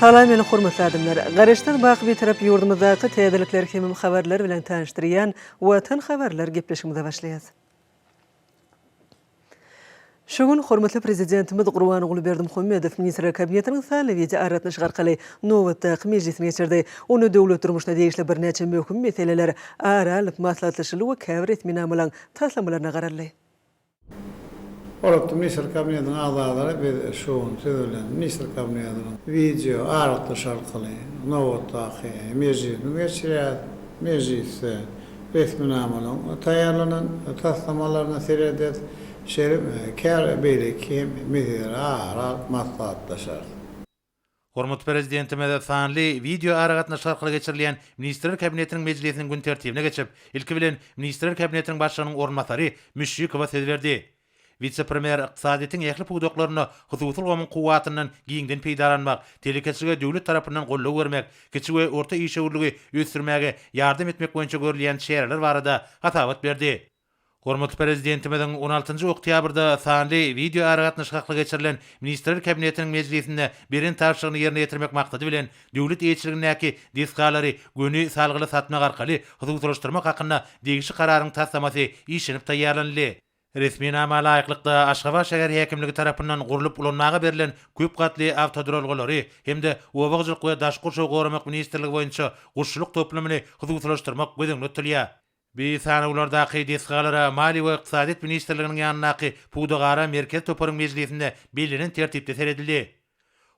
Salam meni hormatly adamlar! Garaşsyz baky Bitarap ýurdumyzdaky täzelikler hemem habarlar bilen tanyşdyrýan Watan habarlar gepleşigimize başlaýas. Şu gün hormatly Prezidentimiz Gurbanguly Berdimuhamedow Ministrler Kabinetiniň sanly wideoaragatnaşyk arkaly nobatdaky mejlisini geçirdi. Onda döwlet durmuşyna degişli birnäçe möhüm meseleler ara alnyp maslahatlaşyldy we käbir resminamalaryň taslamalaryna garaldy. Hormatly Ministrler Kabinetiniň agzalary, biz şu gün siz bilen Ministrler Kabinetiniň wideoaragatnaşyk arkaly nobatdaky mejlisini geçirýäris. Mejlisde resminamalaryň taýýarlanan taslamalaryna serederis, şeýle hem käbir beýleki hem meseleleri ara alyp maslahatlaşarys. Hormatly Prezidentimiz sanly wideoaragatnaşyk arkaly geçirilýän Ministrler Kabinetiniň mejlisiniň gün tertibine geçip, ilki bilen Ministrler Kabinetiniň Başlygynyň orunbasary Müşşikowa söz berdi. Wise-premýer ykdysadyýetiň ähli pudaklarynda hususy ulgamyň kuwwatyndan giňden peýdalanmak, telekeçilige döwlet tarapyndan goldaw bermek, kiçi we orta işewürligi ösdürmäge ýardam etmek boýunça görülýän çäreler barada hasabat berdi. Hormatly Prezidentimiziň on altynjy oktýabrda sanly wideoaragatnaşyk arkaly geçirilen Ministrler Kabinetiniň mejlisinde beren tabşyrygyny ýerine ýetirmek maksady bilen, döwlet eýeçiligindäki desgalary göni salgyly satmak arkaly hususylaşdyrmak hakynda degişli Kararyň taslamasy işlenip taýýarlanyldy. Resminama laýyklykda, Aşgabat şäher häkimligi tarapyndan gurlup ulanmaga berlen köp gatly awtoduralgalary hem-de Oba hojalyk we daşky gurşawy goramak ministrligi boýunça guşçulyk toplumyny hususylaşdyrmak göz öňünde tutulýar. Bu sanawlardaky desgalara Maliýe we ykdysadyýet ministrliginiň ýanyndaky Pudagara merkezi toparyň mejlisinde bellenen tertipde seredildi.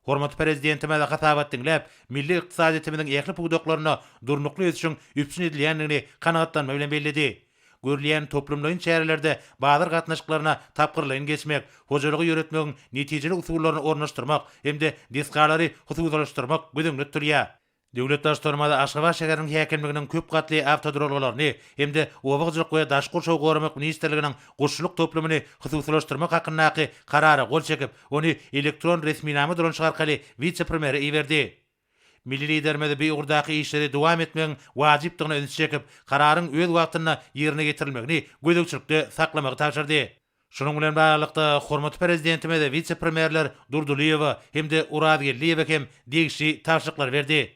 Hormatly Prezidentimiz hasabat diňläp, milli ykdysadyýetimiziň ähli pudaklarynda durnukly ösüşiň üpjün edilýändigini kanagatlanma bilen belledi. Görülýän toplumlaýyn çärelerde bazar gatnaşyklaryna tapgyrlaýyn geçmek, hojalygy ýöretmegiň netijeli usullaryny ornaşdyrmak hem-de desgalary hususylaşdyrmak göz öňünde tutulýar. Döwlet Baştutanymyz Aşgabat şäheriniň häkimliginiň köp gatly awtoduralgalaryny hem-de Oba hojalyk we daşky gurşawy goramak ministrliginiň guşçulyk toplumyny hususylaşdyrmak hakyndaky Karara gol çekip, ony elektron resminama dolanyşygy arkaly wise-premýere iberdi. Milli Liderimiz bu ugurdaky işleri dowam etmegiň wajypdygyna ünsi çekip, Kararyň öz wagtynda ýerine ýetirilmegini gözegçilikde saklamagy tabşyrdy. Şunuň bilen baglylykda, hormatly Prezidentimiz wise-premýerler Durdylyýewe hem-de Orazgeldiýewe hem degişli tabşyryklary berdi.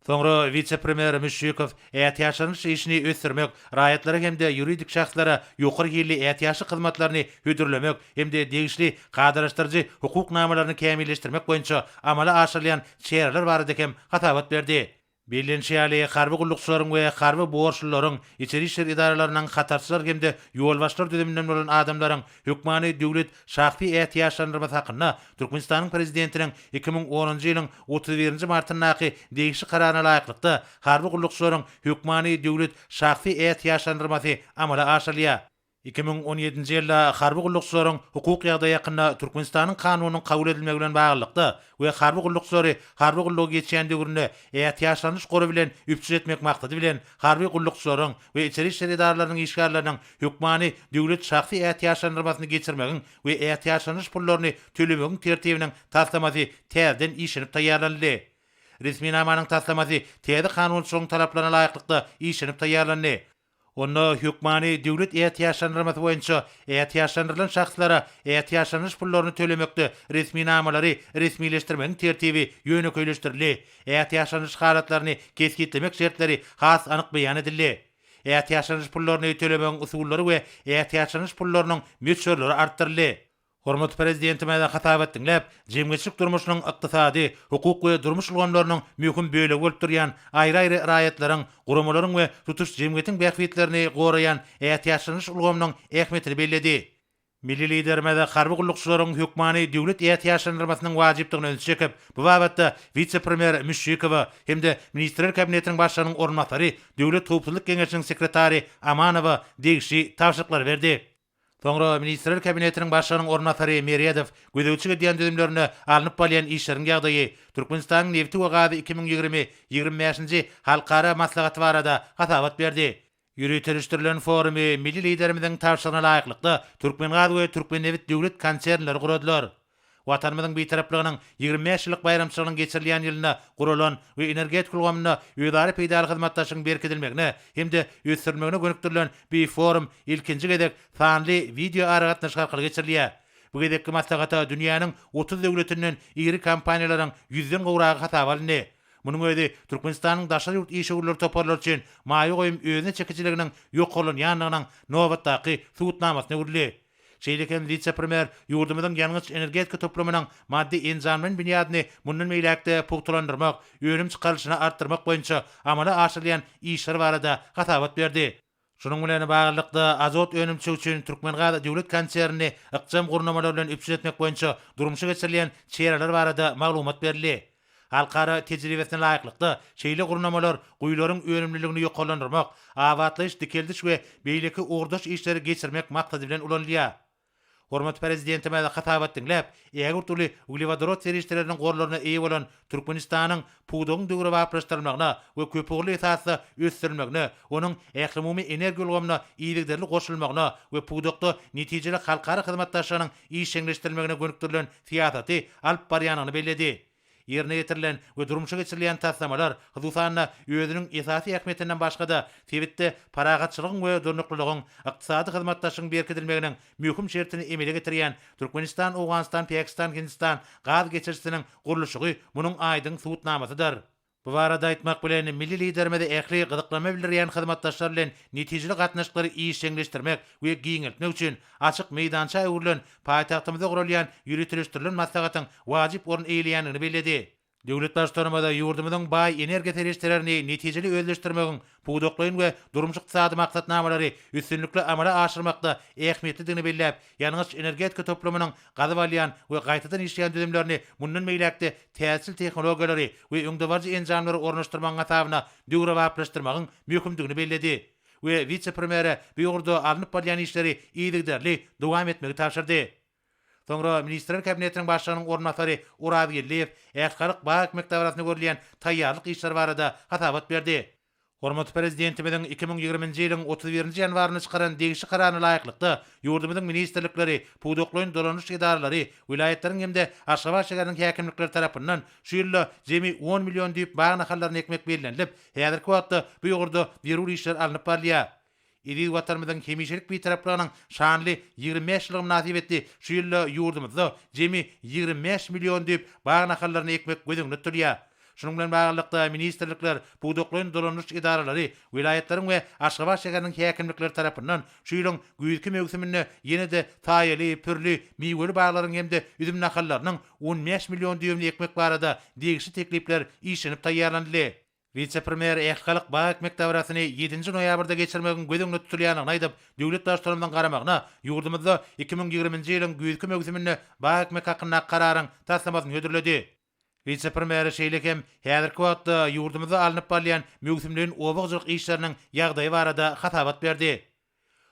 Soňra wise-premýer Müşşikow ätiýaçlanyş işini ösdürmek, raýatlara hem-de ýuridik şahslara ýokary hilli ätiýaçlyk hyzmatlaryny hödürlemek hem-de degişli kadalaşdyryjy hukuk namalaryny kämilleşdirmek boýunça amala aşyrylýan çäreler barada hem hasabat berdi. Bellenişi ýaly, harby gullukçylaryň we harby borçlularyň, içeri işler edaralarynyň hatarçylar hem-de ýolbaşçylar düzüminden bolan adamlaryň hökmany döwlet şahsy ätiýaçlandyrmasy hakynda Türkmenistanyň Prezidentiniň 2010-njy ýylyň 31-nji martyndaky degişli Kararyna laýyklykda, harby gullukçylaryň hökmany döwlet şahsy ätiýaçlandyrmasy amala aşyrylýar. 2017-nji ýylda Harby gullukçylaryň hukuk ýagdaýy hakynda Türkmenistanyň Kanunynyň kabul edilmegi bilen baglylykda we harby gullukçylary harby gullugy geçýän döwründe ätiýaçlanyş gory bilen üpjün etmek maksady bilen harby gullukçylaryň we içeri işler edaralarynyň işgärleriniň hökmany döwlet şahsy ätiýaçlandyrmasyny geçirmegiň we ätiýaçlanyş pullaryny tölemegiň tertibiniň taslamasy täzeden işlenip taýýarlanyldy. Resminamanyň taslamasy täze kanunçylygyň talaplaryna laýyklykda işlenip taýýarlandy. Onda hökmany döwlet ätiýaçlandyrmasy boýunça ätiýaçlandyrylan şahslara ätiýaçlanyş pullaryny tölemekde resminamalary resmileşdirmegiň tertibi ýönekeýleşdirildi, ätiýaçlanyş halatlaryny kesgitlemek şertleri has anyk beýan edildi. Ätiýaçlanyş pullaryny tölemegiň usullary we ätiýaçlanyş pullarynyň möçberleri artdyryldy. Hormatly Prezidentimiz hasabat diňläp, jemgyýetçilik durmuşynyň ykdysady, hukuk we durmuş ulgamlarynyň möhüm bölegi bolup durýan aýry-aýry raýatlaryň, guramalaryň we tutuş jemgyýetiň bähbitlerini goraýan ätiýaçlanyş ulgamynyň ähmiýetini belledi. Milli Liderimiz harby gullukçylaryň hökmany döwlet ätiýaçlandyrmasynyň wajypdygyna ünsi çekip, bu babatda wise-premýer Müşşikowa hem-de Ministrler Kabinetiniň Başlygynyň orunbasary, Döwlet howpsuzlyk geňeşiniň sekretary Amanowa degişli tabşyryklary berdi. Soňra Ministrler Kabinetiniň Başlygynyň orunbasary Meredow gözegçilik edýän düzümlerinde alnyp barylýan işleriň ýagdaýy, Türkmenistanyň nebti we gazy 2020, ýigrimi bäşinji halkara maslahaty barada hasabat berdi. Ýöriteleşdirilen forumy milli Liderimiziň tabşyrygyna laýyklykda Türkmengaz we Türkmennebit döwlet konsernleri guradylar. Watanymyzyň Bitaraplygynyň 25 ýyllyk baýramçylygynyň geçirilýän ýylynda guralan we energetika ulgamynda özara peýdaly hyzmatdaşlygyň berkidilmegine hem-de ösdürilmegine gönükdirilen bu forum ilkinji gezek sanly wideoaragatnaşyk arkaly geçirilýär. Bu gezekki maslahata dünýäniň 30 döwletinden iri kompaniýalaryň ýüzden gowragy hasaba alyndy. Munuň özi Türkmenistanyň daşary ýurt işewürler toparlary üçin maýa goýum özüne çekijiliginiň ýokarlanýandygynyň nobatdaky subutnamasyna öwrüldi. Şeýle hem wise-premýer ýurdumyzyň ýangyç-energetika toplumynyň maddy-enjamlaýyn binýadyny mundan beýläk-de pugtalandyrmak, önüm çykarylyşyny artdyrmak boýunça amala aşyrylýan işler barada hasabat berdi. Şunuň bilen baglylykda, azot önümçiligi üçin Türkmengaz döwlet konsernini ykjam gurnamalar bilen üpjün etmek boýunça durmuşa geçirilýän çäreler barada maglumat berildi. Halkara tejribesine laýyklykda, şeýle gurnamalar guýularyň önümliligini ýokarlandyrmak, abatlaýyş-dikeldiş we beýleki ugurdaş işleri geçirmek maksady bilen ulanylýar. Hormatly Prezidentimiz hasabat diňläp, ägirt uly uglewodorod serişdeleriniň gorlaryna eýe bolan Türkmenistanyň pudagyň döwrebaplaşdyrylmagyna we köpugurly esasda ösdürilmegine, onuň ählumumy energiýa ulgamyna yzygiderli goşulmagyna we pudakda netijeli halkara hyzmatdaşlygynyň işjeňleşdirilmegine gönükdirilen syýasaty alyp barýandygyny belledi. Ýerine ýetirilen we durmuşa geçirilýän taslamalar, hususan-da, özüniň esasy ähmiýetinden başga-da, sebitde parahatçylygyň we durnuklylygyň, ykdysady hyzmatdaşlygyň berkidilmeginiň möhüm şertini emele getirýän Türkmenistan-Owganystan-Pakistan-Hindistan gaz geçirijisiniň gurluşygy munuň aýdyň subutnamasydyr. Bu barada aýtmak bilen, milli Liderimiz ähli gyzyklanma bildirýän hyzmatdaşlar bilen netijeli gatnaşyklary işjeňleşdirmek we giňeltmek üçin açyk meýdança öwrülen paýtagtymyzda guralýan ýöriteleşdirilen maslahatyň wajyp orun eýeleýändigini belledi. Döwlet Baştutanymyz ýurdumyzyň baý energiýa serişdelerini netijeli özleşdirmegiň pudaklaýyn we durmuş-ykdysady maksatnamalary üstünlikli amala aşyrmakda ähmiýetlidigini belläp, ýangyç-energetika toplumynyň gazyp alýan we gaýtadan işleýän düzümlerini mundan beýläk-de täzeçil tehnologiýalary we öňdebaryjy enjamlary ornaşdyrmagyň hasabyna döwrebaplaşdyrmagyň möhümdigini belledi we wise-premýere bu ugurda alnyp barylýan işleri yzygiderli dowam etmegi tabşyrdy. Soňra Ministrler Kabinetiniň Başlygynyň orunbasary Oraz Geldiýew ählihalk bag ekmek dabarasyna görülýän taýýarlyk işleri barada hasabat berdi. Hormatly Prezidentimiziň 2020-nji ýylyň 31-nji ýanwarynda çykaran degişli Kararyna laýyklykda, ýurdumyzyň ministrlikleri, pudaklaýyn dolanyş edaralary, welaýatlaryň hem-de Aşgabat şäheriniň häkimlikleri tarapyndan şu ýylda jemi on million düýp bag nahallaryny ekmek bellenilip, häzirki wagtda bu ugurda zerur işler alnyp barylýar. Eziz Watanymyzyň hemişelik Bitaraplygynyň şanly 25 ýyllygy mynasybetli şu ýylda ýurdumyzda jemi 25 million düýp bag nahallaryny ekmek göz öňünde tutulýar. Şunuň bilen baglylykda, ministrlikler, pudaklaýyn dolanyş edaralary, welaýatlaryň we Aşgabat şäheriniň häkimlikleri tarapyndan şu ýylyň güýzki möwsüminde ýene-de saýaly, pürli, miweli baglaryň hem-de üzüm nahallarynyň 15 million düýbüni ekmek barada degişli teklipler işlenip taýýarlanyldy. Wise-premýer ählihalk bag ekmek dabarasyny ýedinji noýabrda geçirmegiň göz öňünde tutulýandygyny aýdyp, döwlet Baştutanymyzyň garamagyna ýurdumyzda 2020-nji ýylyň güýzki möwsüminde bag ekmek hakyndaky Kararyň taslamasyny hödürledi. Wise-premýer şeýle hem häzirki wagtda ýurdumyzda alnyp barylýan möwsümleýin oba hojalyk işleriniň ýagdaýy barada hasabat berdi.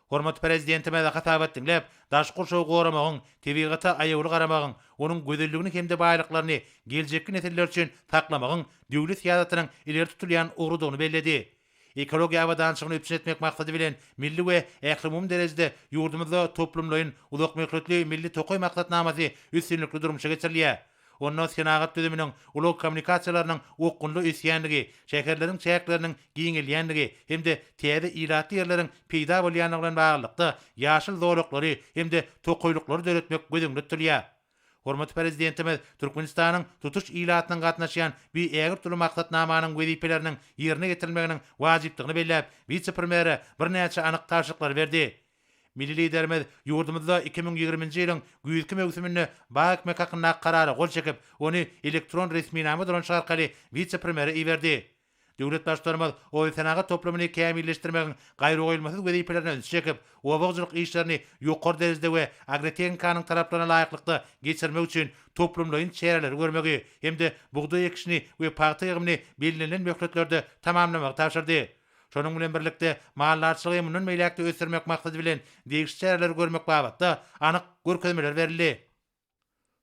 Hormatly Prezidentimiz hasabat diňläp, daşky gurşawy goramagyň, tebigata aýawly garamagyň, onuň gözelligini hem-de baýlyklaryny geljekki nesiller üçin saklamagyň döwlet syýasatynyň ileri tutulýan ugrudygyny belledi. Ekologiýa abadançylygyny üpjün etmek maksady bilen, milli we ählumumy derejede ýurdumyzda toplumlaýyn, uzakmöhletli Milli tokaý maksatnamasy üstünlikli durmuşa geçirilýär. Onda senagat düzüminiň, ulag kommunikasiýalarynyň okgunly ösýändigi, şäherleriň çäkleriniň giňelýändigi hem-de täze ilatly ýerleriň peýda bolýandygy bilen baglylykda, ýaşyl zolaklary hem-de tokaýlyklary döretmek göz öňünde tutulýar. Hormatly Prezidentimiz Türkmenistanyň tutuş ilatynyň gatnaşýan bu ägirt uly maksatnamanyň wezipeleriniň ýerine ýetirilmeginiň wajypdygyny belläp, wise-premýere birnäçe anyk tabşyryklary berdi. Milli Liderimiz ýurdumyzda 2020-nji ýylyň güýzki möwsüminde bag ekmek hakyndaky Karara gol çekip, ony elektron resminama dolanyşygy arkaly wise-premýere iberdi. Döwlet Baştutanymyz obasenagat toplumyny kämilleşdirmegiň gaýragoýulmasyz wezipelerine ünsi çekip, oba hojalyk işlerini ýokary derejede we agrotehnikanyň talaplaryna laýyklykda geçirmek üçin toplumlaýyn çäreleri görmegi hem-de bugdaý ekişini we pagta ýygymyny bellenilen möhletlerde tamamlamagy tabşyrdy. Şonuň bilen birlikde, maldarçylygy mundan beýläk-de ösdürmek maksady bilen degişli çäreleri görmek babatda anyk görkezmeler berildi.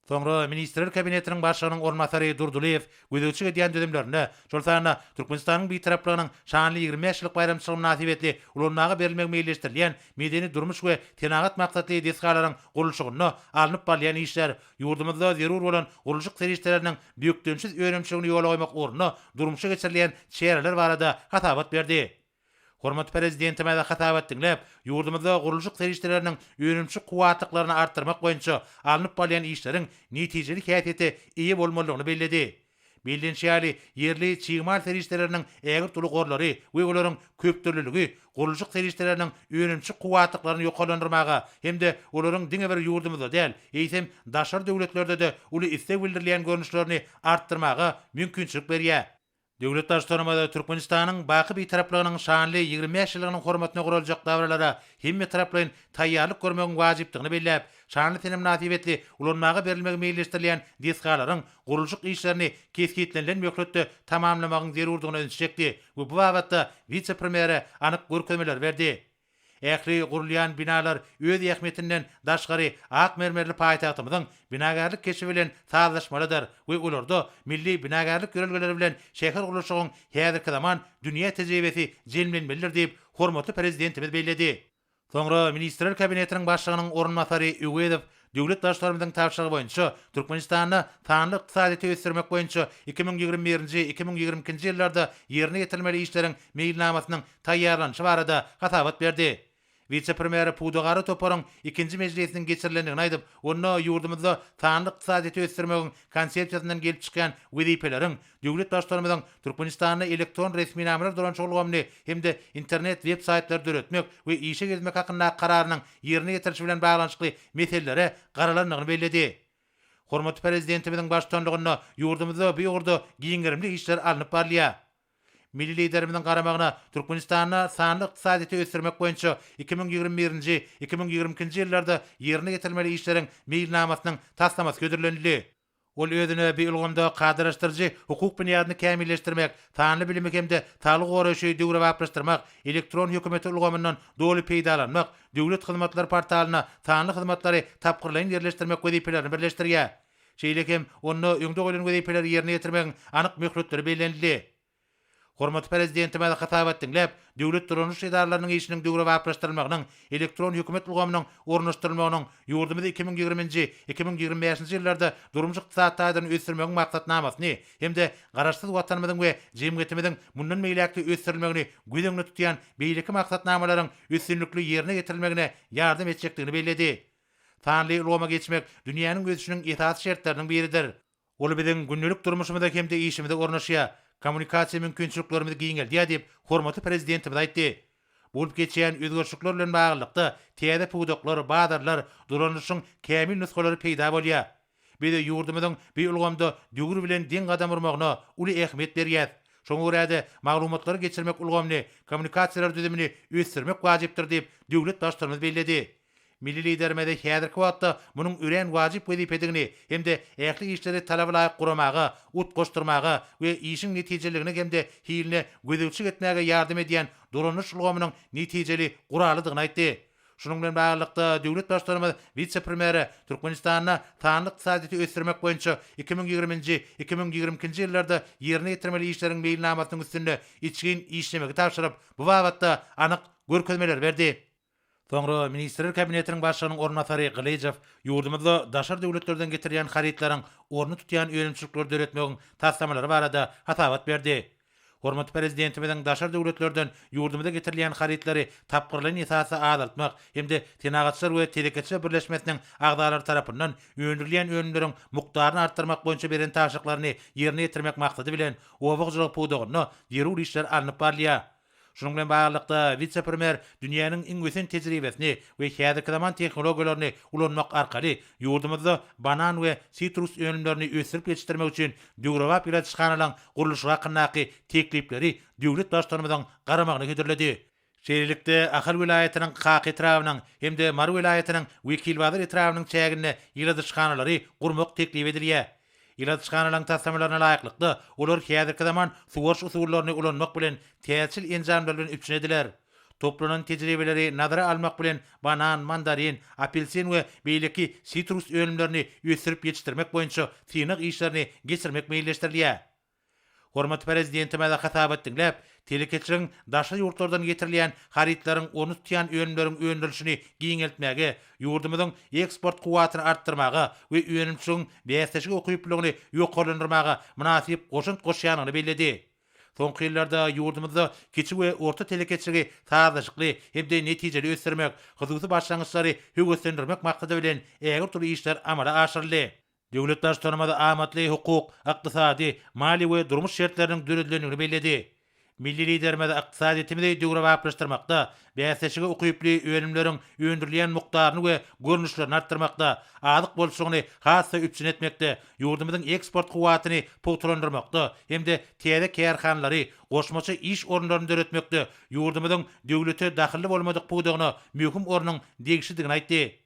Soňra Ministrler Kabinetiniň Başlygynyň orunbasary Durdylyýew gözegçilik edýän düzümlerinde, şol sanda Türkmenistanyň Bitaraplygynyň şanly 25 ýyllyk baýramçylygy mynasybetli ulanmaga berilmegi meýilleşdirilýän medeni-durmuş we senagat maksatly desgalaryň gurluşygynda alnyp barylýan işler, ýurdumyzda zerur bolan gurluşyk serişdeleriniň bökdençsiz önümçiligini ýola goýmak ugrunda durmuşa geçirilýän çäreler barada hasabat berdi. Hormatly Prezidentimiz hasabat diňläp, ýurdumyzda gurluşyk serişdeleriniň önümçilik kuwwatlyklaryny artdyrmak boýunça alnyp barylýan işleriň netijeli häsiýete eýe bolmalydygyny belledi. Bellenişi ýaly, ýerli çig mal serişdeleriniň ägirt uly gorlary we olaryň köpdürlüligi gurluşyk serişdeleriniň önümçilik kuwwatlyklaryny ýokarlandyrmaga hem-de olaryň diňe bir ýurdumyzda däl, eýsem, daşary döwletlerde-de uly isleg bildirilýän görnüşlerini artdyrmaga mümkinçilik berýär. Döwlet Baştutanymyz Türkmenistanyň baky Bitaraplygynyň şanly 25 ýyllygynyň hormatyna guraljak dabaralara hemmetaraplaýyn taýýarlyk görmegiň wajypdygyny belläp, şanly sene mynasybetli ulanmaga berilmegi meýilleşdirilýän desgalaryň gurluşyk işlerini kesgitlenilen möhletde tamamlamagyň zerurdygyna ünsi çekdi we bu babatda wise-premýere anyk görkezmeleri berdi. Ähli gurulýan binalar öz ähmiýetinden daşgary ak mermerli paýtagtymyzyň binagärlik keşbi bilen sazlaşmalydyr we olarda milli binagärlik ýörelgeleri bilen şähergurluşygyň häzirki zaman dünýä tejribesi jemlenmelidir diýip, hormatly Prezidentimiz belledi. Soňra Ministrler Kabinetiniň Başlygynyň orunbasary Öwezow döwlet Baştutanymyzyň tabşyrygy boýunça Türkmenistanda sanly ykdysadyýeti ösdürmek boýunça 2021-nji, 2022-nji ýyllarda ýerine ýetirilmeli işleriň meýilnamasynyň taýýarlanyşy barada hasabat berdi. Wise-premýer pudagara toparyň ikinji mejlisiniň geçirilendigini aýdyp, onda ýurdumyzda sanly ykdysadyýeti ösdürmegiň konsepsiýasyndan gelip çykýan wezipeleriň döwlet Baştutanymyzyň Türkmenistanda elektron resminamalar dolanyşyk ulgamyny hem-de internet web-saýtlary döretmek we işe girizmek hakyndaky Kararynyň ýerine ýetirilişi bilen baglanyşykly meselelere garalandygyny belledi. Hormatly Prezidentimiziň baştutanlygynda ýurdumyzda bu ugurda giň gerimli işler alnyp barylýar. Milli Liderimiziň garamagyna Türkmenistanda sanly ykdysadyýeti ösdürmek boýunça 2021-nji, 2022-nji ýyllarda ýerine ýetirilmeli işleriň meýilnamasynyň taslamasy hödürlenildi. Ol özüne bu ulgamda kadalaşdyryjy hukuk binýadyny kämilleşdirmek, sanly bilimi hem-de saglygy goraýşy döwrebaplaşdyrmak, elektron hökümeti ulgamyndan doly peýdalanmak, Döwlet hyzmatlary portalyna sanly hyzmatlary tapgyrlaýyn ýerleşdirmek wezipelerini birleşdirýär. Şeýle hem onda öňde goýlan wezipeleri ýerine ýetirmegiň anyk möhletleri bellenildi. Hormatly Prezidentimiz hasabat diňläp, döwlet dolanyş edaralarynyň işiniň döwrebaplaşdyrylmagynyň, elektron hökümet ulgamynyň ornaşdyrylmagynyň ýurdumyzy 2020-nji, 2025-nji ýyllarda durmuş-ykdysady taýdan ösdürmegiň maksatnamasyny hem-de Garaşsyz Watanymyzyň we jemgyýetimiziň mundan beýläk-de ösdürilmegini göz öňünde tutýan beýleki maksatnamalaryň üstünlikli ýerine ýetirilmegine ýardam etjekdigini belledi. Sanly ulgama geçmek dünýäniň ösüşiniň esasy şertleriniň biridir. Ol biziň gündelik durmuşymyza hem-de işimize ornaşýar, kommunikasiýa mümkinçiliklerimizi giňeldýär diýip, hormatly Prezidentimiz aýtdy. Bolup geçýän özgerişlikler bilen baglylykda, täze pudaklar, bazarlar, dolanyşyň kämil nusgalary peýda bolýar. Biz ýurdumyzyň bu ulgamda döwür bilen deň gadam urmagyna uly ähmiýet berýäris. Şoňa görä-de, maglumatlary geçirmek ulgamyny, kommunikasiýalar düzümini ösdürmek wajypdyr diýip, döwlet Baştutanymyz belledi. Milli Liderimiz häzirki wagtda munuň örän wajyp wezipedigini hem-de ähli işleri talaba laýyk guramaga, utgaşdyrmaga we işiň netijeliligine hem-de hiline gözegçilik etmäge ýardam edýän dolanyş ulgamynyň netijeli guralydygyny aýtdy. Şunuň bilen baglylykda, döwlet Baştutanymyz wise-premýere Türkmenistanda sanly ykdysadyýeti ösdürmek boýunça 2020-nji, 2022-nji ýyllarda ýerine ýetirmeli işleriň meýilnamasynyň üstünde içgin işlemegi tabşyryp, bu babatda anyk görkezmeleri berdi. Soňra Ministrler Kabinetiniň Başlygynyň orunbasary Gylyjow ýurdumyzda daşary döwletlerden getirilýän harytlaryň ornuny tutýan önümçilikleri döretmegiň taslamalary barada hasabat berdi. Hormatly Prezidentimiziň daşary döwletlerden ýurdumyza getirilýän harytlary tapgyrlaýyn esasda azaltmak hem-de Senagatçylar we telekeçiler birleşmesiniň agzalary tarapyndan öndürilýän önümleriň mukdaryny artdyrmak boýunça beren tabşyryklaryny ýerine ýetirmek maksady bilen, oba hojalygy pudagynda zerur işler alnyp barylýar. Şunuň bilen baglylykda, wise-premýer dünýäniň iň ösen tejribesini we häzirki zaman tehnologiýalaryny ulanmak arkaly ýurdumyzda banan we sitrus önümlerini ösdürip ýetişdirmek üçin döwrebap ýyladyşhanalaryň gurluşygy hakyndaky teklipleri döwlet Baştutanymyzyň garamagyna hödürledi. Şeýlelikde, Ahal welaýatynyň Kaka etrabynyň hem-de Mary welaýatynyň Wekilbazar etrabynyň çäginde ýyladyşhanalary gurmak teklip edilýär. Ýyladyşhanalaryň taslamalaryna laýyklykda, olar häzirki zaman suwaryş usullaryny ulanmak bilen täzeçil enjamlar bilen üpjün ediler. Toplanan tejribeleri nazara almak bilen banan, mandarin, apelsin we beýleki sitrus önümlerini ösdürip ýetişdirmek boýunça synag işlerini geçirmek meýilleşdirilýär. Hormatly Prezidentimiz hasabat diňläp, telekeçiligiň daşary ýurtlardan getirilýän harytlaryň ornuny tutýan önümleriň öndürilişini giňeltmäge, ýurdumyzyň eksport kuwwatyny artdyrmaga we önümçiligiň bäsleşige ukyplylygyny ýokarlandyrmaga mynasyp goşant goşýandygyny belledi. Soňky ýyllarda ýurdumyzda kiçi we orta telekeçiligi sazlaşykly hem-de netijeli ösdürmek, hususy başlangyçlary höweslendirmek maksady bilen ägirt uly işler amala aşyryldy. Döwlet Baştutanymyz amatly hukuk, ykdysady, maliýe we durmuş şertleriniň döredilendigini belledi. Milli Liderimiz ykdysadyýetimizi döwrebaplaşdyrmakda, bäsleşige ukyply önümleriň öndürilýän mukdaryny we görnüşlerini artdyrmakda, azyk bolçulygyny has-da üpjün etmekde, ýurdumyzyň eksport kuwwatyny pugtalandyrmakda hem-de täze kärhanalary, goşmaça iş orunlaryny döretmekde ýurdumyzyň döwlete dahylly bolmadyk pudagyna möhüm ornuň degişlidigini aýtdy.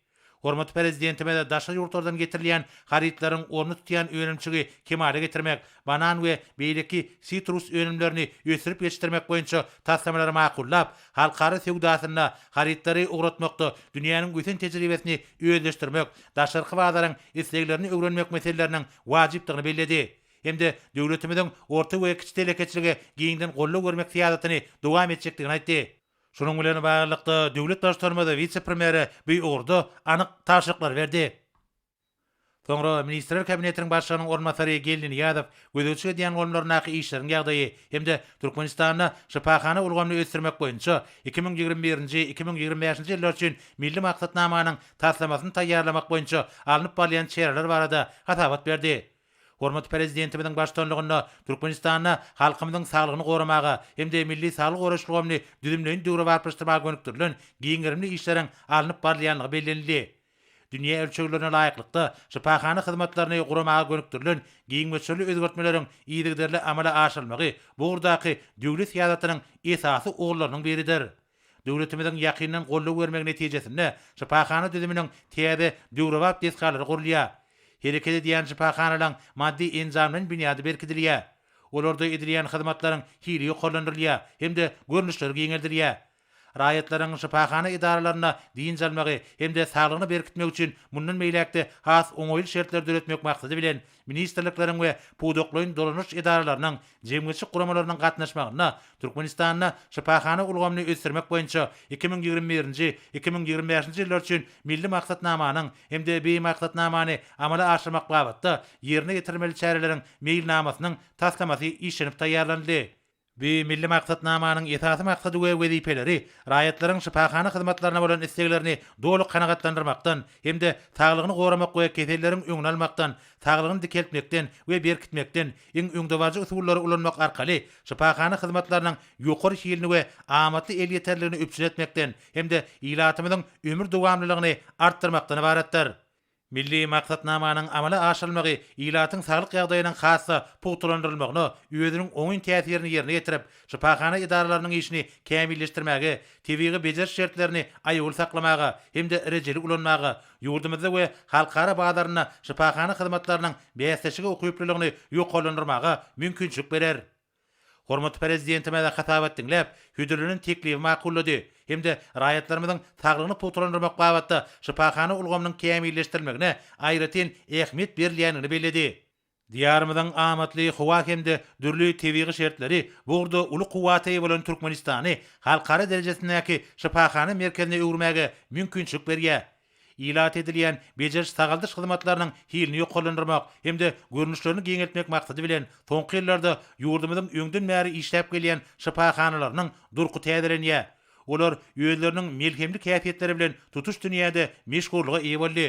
Hormatly Prezidentimiz daşary ýurtlardan getirilýän harytlaryň ornuny tutýan önümçigi kemala getirmek, banan we beýleki sitrus önümlerini ösdürip ýetişdirmek boýunça taslamalary makullap, halkara söwdasynda harytlary ugratmakda dünýäniň ösen tejribesini özleşdirmek, daşarky bazaryň isleglerini öwrenmek meseleleriniň wajypdygyny belledi hem-de döwletimiziň orta we kiçi telekeçilige giňden goldaw bermek syýasatyny dowam etjekdigini aýtdy. Şunuň bilen baglylykda, döwlet Baştutanymyz wise-premýere bu ugurda anyk tabşyryklary berdi. Soňra Ministrler Kabinetiniň Başlygynyň orunbasary Geldi Nyýazow gözegçilik edýän ulgamlaryndaky işleriň ýagdaýy hem-de Türkmenistanda şypahana ulgamyny ösdürmek boýunça 2021-nji, 2025-nji ýyllar üçin Milli maksatnamanyň taslamasyny taýýarlamak boýunça alnyp barylýan çäreler barada hasabat berdi. Hormatly Prezidentimiziň baştutanlygynda Türkmenistanda halkymyzyň saglygyny goramaga hem-de milli saglygy goraýyş ulgamyny düzümleýin döwrebaplaşdyrmaga gönükdirilen giň gerimli işleriň alnyp barylýandygy bellenildi. Dünýä ölçeglerine laýyklykda şypahana hyzmatlaryny guramaga gönükdirilen giň möçberli özgertmeleriň yzygiderli amala aşyrylmagy bu ugurdaky döwlet syýasatynyň esasy ugurlarynyň biridir. Döwletimiziň ýakyndan goldaw bermegi netijesinde şypahana düzüminiň täze, döwrebap desgalary gurulýar. Hereket edýän şypahanalaryň maddy-enjamlaýyn binýady berkidilýär. Olarda edilýän hyzmatlaryň hili ýokarlandyrylýar hem-de görnüşleri giňeldilýär. Raýatlaryň şypahana edaralarynda dynç almagy hem-de saglygyny berkitmegi üçin mundan beýläk-de has oňaýly şertleri döretmek maksady bilen, ministrlikleriň we pudaklaýyn dolanyş edaralarynyň, jemgyýetçilik guramalarynyň gatnaşmagynda Türkmenistanda şypahana ulgamyny ösdürmek boýunça 2021-nji, 2025-nji ýyllar üçin Milli maksatnamanyň hem-de bi maksatnamany amala aşyrmak babatda ýerine ýetirilmeli çäreleriň Meýilnamasynyň taslamasy işlenip taýýarlanyldy. Bu Milli maksatnamanyň esasy maksady we wezipeleri raýatlaryň şypahana hyzmatlaryna bolan isleglerini doly kanagatlandyrmakdan hem-de saglygyny goramak we keselleriň öňüni almakdan, saglygyny dikeltmekden we berkitmekden iň öňdebaryjy usullary ulanmak arkaly şypahana hyzmatlarynyň ýokary hilini we amatly elýeterligini üpjün etmekden hem-de ilatymyzyň ömür dowamlylygyny artdyrmakdan ybaratdyr. Milli maksatnamanyň amala aşyrylmagy ilatyň saglyk ýagdaýynyň has-da pugtalandyrylmagyna özüniň oňyn täsirini ýerine ýetirip, şypahana edaralarynyň işini kämilleşdirmäge, tebigy bejeriş şertlerini aýawly saklamaga hem-de rejeli ulanmaga, ýurdumyzda we halkara bazarynda şypahana hyzmatlarynyň bäsleşige ukyplylygyny ýokarlandyrmaga mümkinçilik berer. Hormatly Prezidentimiz hasabat diňläp, hödürlenen teklibi makullady hem-de raýatlarymyzyň saglygyny pugtalandyrmak babatda şypahana ulgamynyň kämilleşdirilmegine aýratyn ähmiýet berilýändigini belledi. Diýarymyzyň amatly howa hem-de dürli tebigy şertleri bu ugurda uly kuwwata eýe bolan Türkmenistany halkara derejesindäki şypahana merkezine öwürmäge mümkinçilik berýär. Ilata edilýän bejeriş-sagaldyş hyzmatlarynyň hilini ýokarlandyrmak hem-de görnüşlerini giňeltmek maksady bilen, soňky ýyllarda ýurdumyzyň öňden bäri işläp gelýän şypahanalarynyň durky täzelenýär. Olar özleriniň melhemlik häsiýetleri bilen tutuş dünýäde meşhurlyga eýe boldy.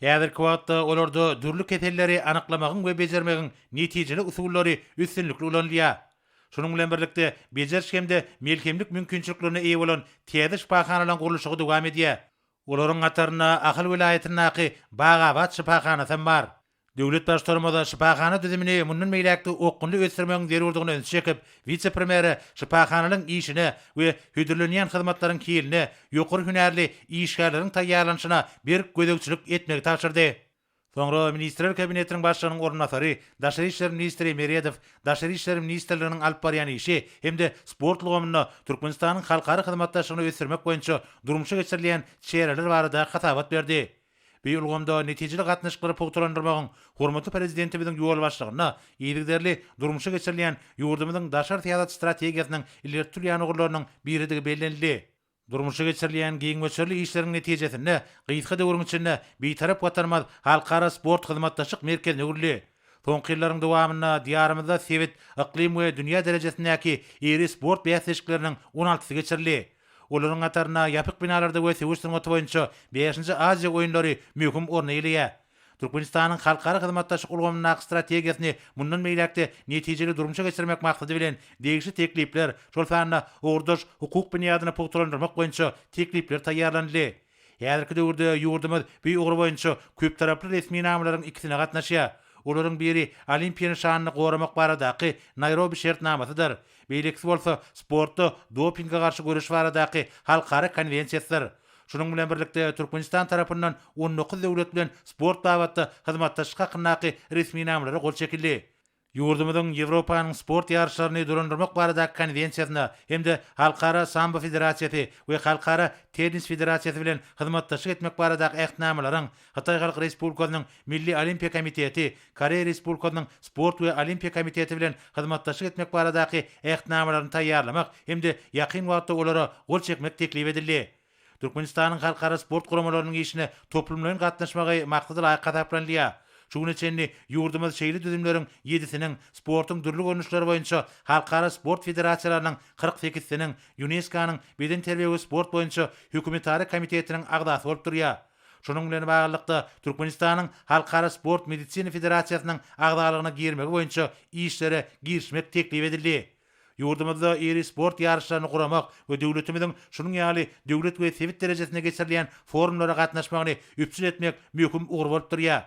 Häzirki wagtda olarda dürli keselleri anyklamagyň we bejermegiň netijeli usullary üstünlikli ulanylýar. Şunuň bilen birlikde, bejeriş hem-de melhemlik mümkinçiliklerine eýe bolan täze şypahanalaryň gurluşygy dowam edýär. Olaryň hatarynda Ahal welaýatyndaky Bagabat şypahanasy hem bar. Döwlet Baştutanymyz şypahana düzümini mundan beýläk-de okgunly ösdürmegiň zerurdygyna ünsi çekip, wise-premýere şypahanalaryň işine we hödürlenýän hyzmatlaryň hiline, ýokary hünärli işgärleriň taýýarlanyşyna berk gözegçilik etmegi tabşyrdy. Soňra Ministrler Kabinetiniň Başlygynyň orunbasary, daşary işler ministri Meredow Daşary işler ministrliginiň alyp barýan işi hem-de sport ulgamynda Türkmenistanyň halkara hyzmatdaşlygyny ösdürmek boýunça durmuşa geçirilýän çäreler barada hasabat berdi. Bu ulgamda netijeli gatnaşyklary pugtalandyrmagyň hormatly Prezidentimiziň ýolbaşçylygynda yzygiderli durmuşa geçirilýän ýurdumyzyň daşary syýasat strategiýasynyň ileri tutulýan ugurlarynyň biridigi bellenildi. Durmuşa geçirilýän giň möçberli işleriň netijesinde, gysga döwrüň içinde Bitarap Watanymyz halkara sport hyzmatdaşlyk merkezine öwrüldi. Soňky ýyllaryň dowamynda Diýarymyzda sebit, yklym we dünýä derejesindäki iri sport bäsleşikleriniň on altysy geçirildi. Olaryň hatarynda ýapyk binalarda we söweş sungaty boýunça bäşinji Aziýa oýunlary möhüm orun eýeleýär. Türkmenistanyň halkara hyzmatdaşlyk ulgamyndaky strategiýasyny mundan beýläk-de netijeli durmuşa geçirmek maksady bilen, degişli teklipler, şol sanda ugurdaş hukuk binýadyny pugtalandyrmak boýunça teklipler taýýarlanyldy. Häzirki döwürde ýurdumyz bu ugur boýunça köptaraply resminamalaryň ikisine gatnaşýar. Olaryň biri Olimpiýa nyşanyny goramak baradaky Naýrobi şertnamasydyr. Beýlekisi bolsa sportda dopinge garşy göreş baradaky halkara konwensiýasydyr. Şunuň bilen birlikde, Türkmenistan tarapyndan 19 döwlet bilen sport babatda hyzmatdaşlyk hakyndaky resminamalara gol çekildi. Ýurdumyzyň Ýewropanyň sport ýaryşlaryny dolandyrmak baradaky konwensiýasyna hem-de Halkara sambo federasiýasy we Halkara tennis federasiýasy bilen hyzmatdaşlyk etmek baradaky ähtnamalaryň, Hytaý Halk Respublikasynyň Milli Olimpiýa komiteti, Koreýa Respublikasynyň Sport we Olimpiýa komiteti bilen hyzmatdaşlyk etmek baradaky Ähtnamalaryny taýýarlamak hem-de ýakyn wagtda olara gol çekmek teklip edildi. Türkmenistanyň halkara sport guramalarynyň işine toplumlaýyn gatnaşmagy maksada laýyk hasaplanylýar. Şu güne çenli ýurdumyz şeýle düzümleriň ýedisiniň, sportuň dürli görnüşleri boýunça halkara sport federasiýalarynyň 48-siniň, ÝUNESKO-nyň Bedenterbiýe we sport boýunça hökümetara komitetiniň agzasy bolup durýar. Şunuň bilen baglylykda, Türkmenistanyň Halkara sport medisina federasiýasynyň agzalygyna girmegi boýunça işlere girişmek teklip edildi. Ýurdumyzda iri sport ýaryşlaryny guramak we döwletimiziň şunuň ýaly döwlet we sebit derejesinde geçirilýän forumlara gatnaşmagyny üpjün etmek möhüm ugur bolup durýar.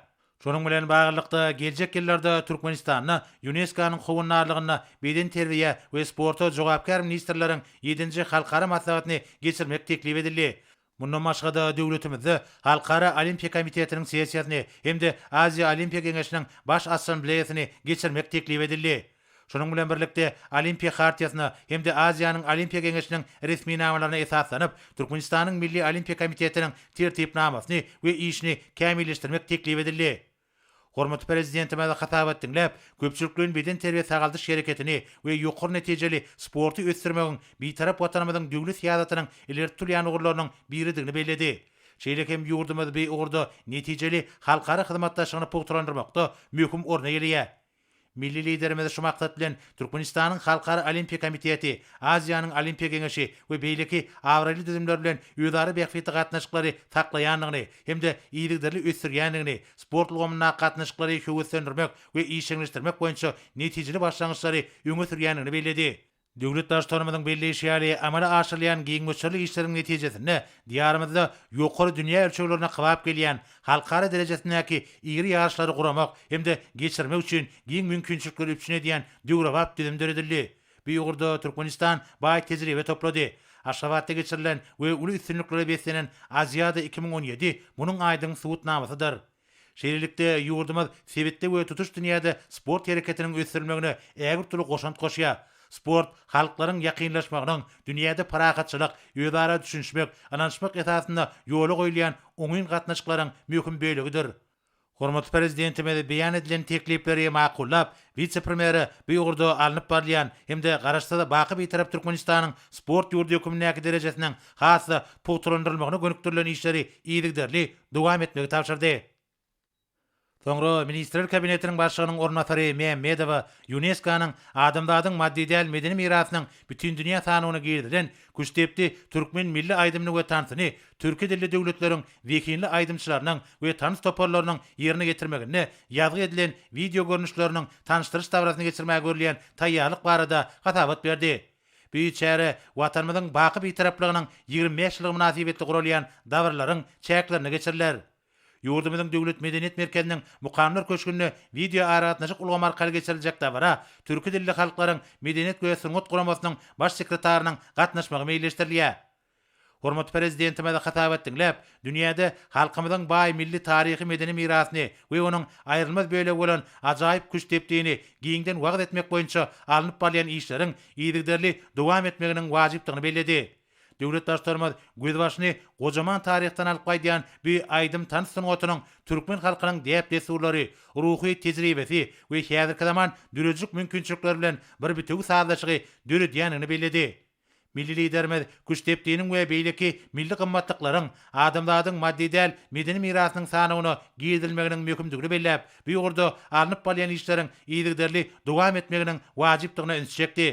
Şunuň bilen baglylykda, geljek ýyllarda Türkmenistanda ÝUNESKO-nyň howandarlygynda bedenterbiýä we sporta jogapkär ministrleriň ýedinji halkara maslahatyny geçirmek teklip edildi. Mundan başga-da, döwletimizde Halkara Olimpiýa komitetiniň sessiýasyny hem-de Aziýa Olimpiýa Geňeşiniň Baş Assambleýasyny geçirmek teklip edildi. Şunuň bilen birlikde, Olimpiýa Hartiýasyna hem-de Aziýanyň Olimpiýa Geňeşiniň resminamalaryna esaslanyp, Türkmenistanyň Milli Olimpiýa komitetiniň Tertipnamasyny we işini kämilleşdirmek teklip edildi. Hormatly Prezidentimiz hasabat diňläp, köpçülikleýin bedenterbiýe-sagaldyş hereketini we ýokary netijeli sporty ösdürmegiň Bitarap Watanymyzyň döwlet syýasatynyň ileri tutulýan ugurlarynyň biridigini belledi. Şeýle hem ýurdumyz bu ugurda netijeli halkara hyzmatdaşlygyny pugtalandyrmakda möhüm orun eýeleýär. Milli Liderimiz şu maksat bilen Türkmenistanyň Halkara Olimpiýa komiteti, Aziýanyň Olimpiýa Geňeşi we beýleki abraýly düzümler bilen özara bähbitli gatnaşyklary saklaýandygyny hem-de yzygiderli ösdürýändigini, sport ulgamyndaky gatnaşyklary höweslendirmek we işjeňleşdirmek boýunça netijeli başlangyçlary öňe sürýändigini belledi. Döwlet Baştutanymyzyň belleýşi ýaly, amala aşyrylýan giň möçberli işleriň netijesinde Diýarymyzda ýokary dünýä ölçeglerine kybap gelýän halkara derejesindäki iri ýaryşlary guramak hem-de geçirmek üçin giň mümkinçilikleri üpjün edýän döwrebap düzüm döredildi. Bu ugurda Türkmenistan baý tejribe toplady. Aşgabatda geçirilen we uly üstünliklere beslenen Aziada 2017 munuň aýdyň subutnamasydyr. Şeýlelikde, ýurdumyz sebitde we tutuş dünýäde sport hereketiniň ösdürilmegine ägirt uly goşant goşýar. Sport halklaryň ýakynlaşmagynyň, dünýäde parahatçylyk, özara düşünişmek, ynanyşmak esasynda ýola goýulýan oňyn gatnaşyklaryň möhüm bölegidir. Hormatly Prezidentimiz beýan edilen teklipleri makullap, wise-premýere bu ugurda alnyp barylýan hem-de Garaşsyz, baky Bitarap Türkmenistanyň sport ýurdy hökmündäki derejesiniň has-da pugtalandyrylmagyna gönükdirilen işleri yzygiderli dowam etmegi tabşyrdy. Soňra Ministrler Kabinetiniň Başlygynyň orunbasary Mämmedowa ÝUNESKO-nyň Adamzadyň maddy däl medeni mirasynyň Bütindünýä sanawyna girizilen Küştdepdi türkmen milli aýdymyny we tansyny türki dilli döwletleriň zehinli aýdymçylarynyň we tans toparlarynyň ýerine ýetirmeginde ýazgy edilen wideo görnüşleriniň tanyşdyryş dabarasyny geçirmäge görülýän taýýarlyk barada hasabat berdi. Bu çäre Watanymyzyň baky Bitaraplygynyň 25 ýyllygy mynasybetli guralýan dabaralaryň çäklerinde geçiriler. Ýurdumyzyň Döwlet medeniýet merkeziniň Mukamlar köşgünde wideoaragatnaşyk ulgamy arkaly geçiriljek dabara Türki dilli halklaryň Medeniýet we sungat guramasynyň Baş sekretarynyň gatnaşmagy meýilleşdirilýär. Hormatly Prezidentimiz hasabat diňläp, dünýäde halkymyzyň baý milli taryhy-medeni mirasyny we onuň aýrylmaz bölegi bolan ajaýyp küştdepdini giňden wagyz etmek boýunça alnyp barylýan işleriň yzygiderli dowam etmeginiň wajypdygyny belledi. Döwlet Baştutanymyz gözbaşyny gojaman taryhdan alyp gaýdýan bu aýdym-tans sungatynyň türkmen halkynyň däp-dessurlary, ruhy tejribesi we häzirki zaman döredijilik mümkinçilikleri bilen bir bitewi sazlaşygy döredýändigini belledi. Milli Liderimiz Küştdepdiniň we beýleki milli gymmatlyklaryň adamzadyň maddy däl medeni mirasynyň sanawyna girizilmeginiň möhümdigini belläp, bu ugurda alnyp barylýan işleriň yzygiderli dowam etmeginiň wajypdygyna ünsi çekdi.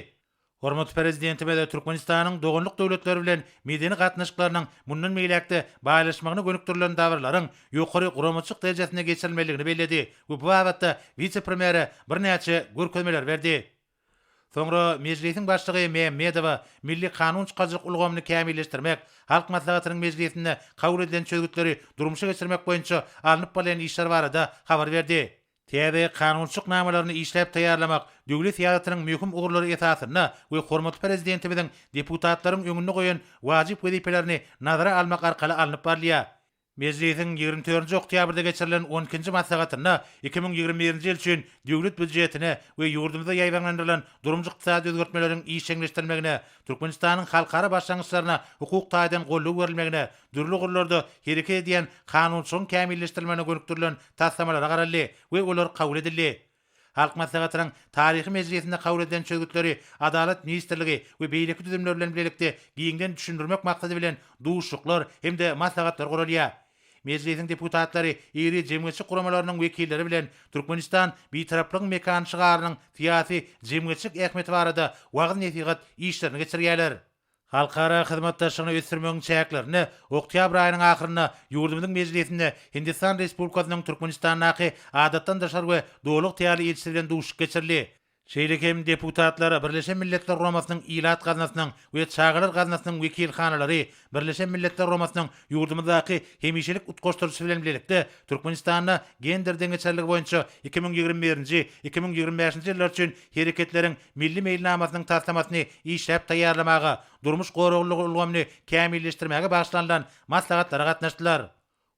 Hormatly Prezidentimiz Türkmenistanyň doganlyk döwletleri bilen medeni gatnaşyklarynyň mundan beýläk-de baýlaşmagyna gönükdirilen dabaralaryň ýokary guramaçylyk derejesinde geçirilmelidigini belledi we bu babatda wise-premýere birnäçe görkezmeleri berdi. Soňra Mejlisiň Başlygy Mämmedowa milli kanun çykaryjylyk ulgamyny kämilleşdirmek, Halk Maslahatynyň mejlisinde kabul edilen çözgütleri durmuşa geçirmek boýunça alnyp barylýan işler barada habar berdi. Täze kanunçylyk namalaryny işläp taýýarlamak döwlet syýasatynyň möhüm ugurlary esasynda we hormatly Prezidentimiziň deputatlaryň öňünde goýan wajyp wezipelerini nazara almak arkaly alnyp barylýar. Mejlisiň 24-nji oktýabrda geçirilen on ikinji maslahatynda 2021-nji ýyl üçin Döwlet býujetine we ýurdumyzda ýaýbaňlandyrylan durmuş-ykdysady özgertmeleriň işjeňleşdirilmegine, Türkmenistanyň halkara başlangyçlaryna hukuk taýdan goldaw berilmegine, dürli ugurlarda hereket edýän kanunçylygyň kämilleşdirilmegine gönükdirilen taslamalara garaldy we olar kabul edildi. Halk Maslahatynyň taryhy mejlisinde kabul edilen çözgütleri Adalat ministrligi we beýleki düzümler bilen bilelikde giňden düşündirmek maksady bilen duşuşyklar hem-de maslahatlar guralýar. Mejlisiň deputatlary iri jemgyýetçilik guramalarynyň wekilleri bilen Türkmenistan Bitaraplygyň mekany şygarynyň syýasy-jemgyýetçilik ähmiýeti barada wagyz-nesihat işlerini geçirýärler. Halkara hyzmatdaşlygyny ösdürmegiň çäklerinde oktýabr aýynyň ahyrynda ýurdumyzyň Mejlisinde Hindistan Respublikasynyň Türkmenistandaky Adatdan daşary we Doly ygtyýarly ilçisi bilen duşuşyk geçirildi. Şeýle hem deputatlar Birleşen Milletler Guramasynyň Ilat gaznasynyň we Çagalar gaznasynyň wekilhanalary, Birleşen Milletler Guramasynyň ýurdumyzdaky hemişelik utgaşdyryjysy bilen bilelikde Türkmenistanda gender deňeçerligi boýunça 2021-nji, 2025-nji ýyllar üçin Hereketleriň Milli meýilnamasynyň taslamasyny işläp taýýarlamaga, durmuş goraglylygy ulgamyny kämilleşdirmäge bagyşlanylan maslahatlara gatnaşdylar.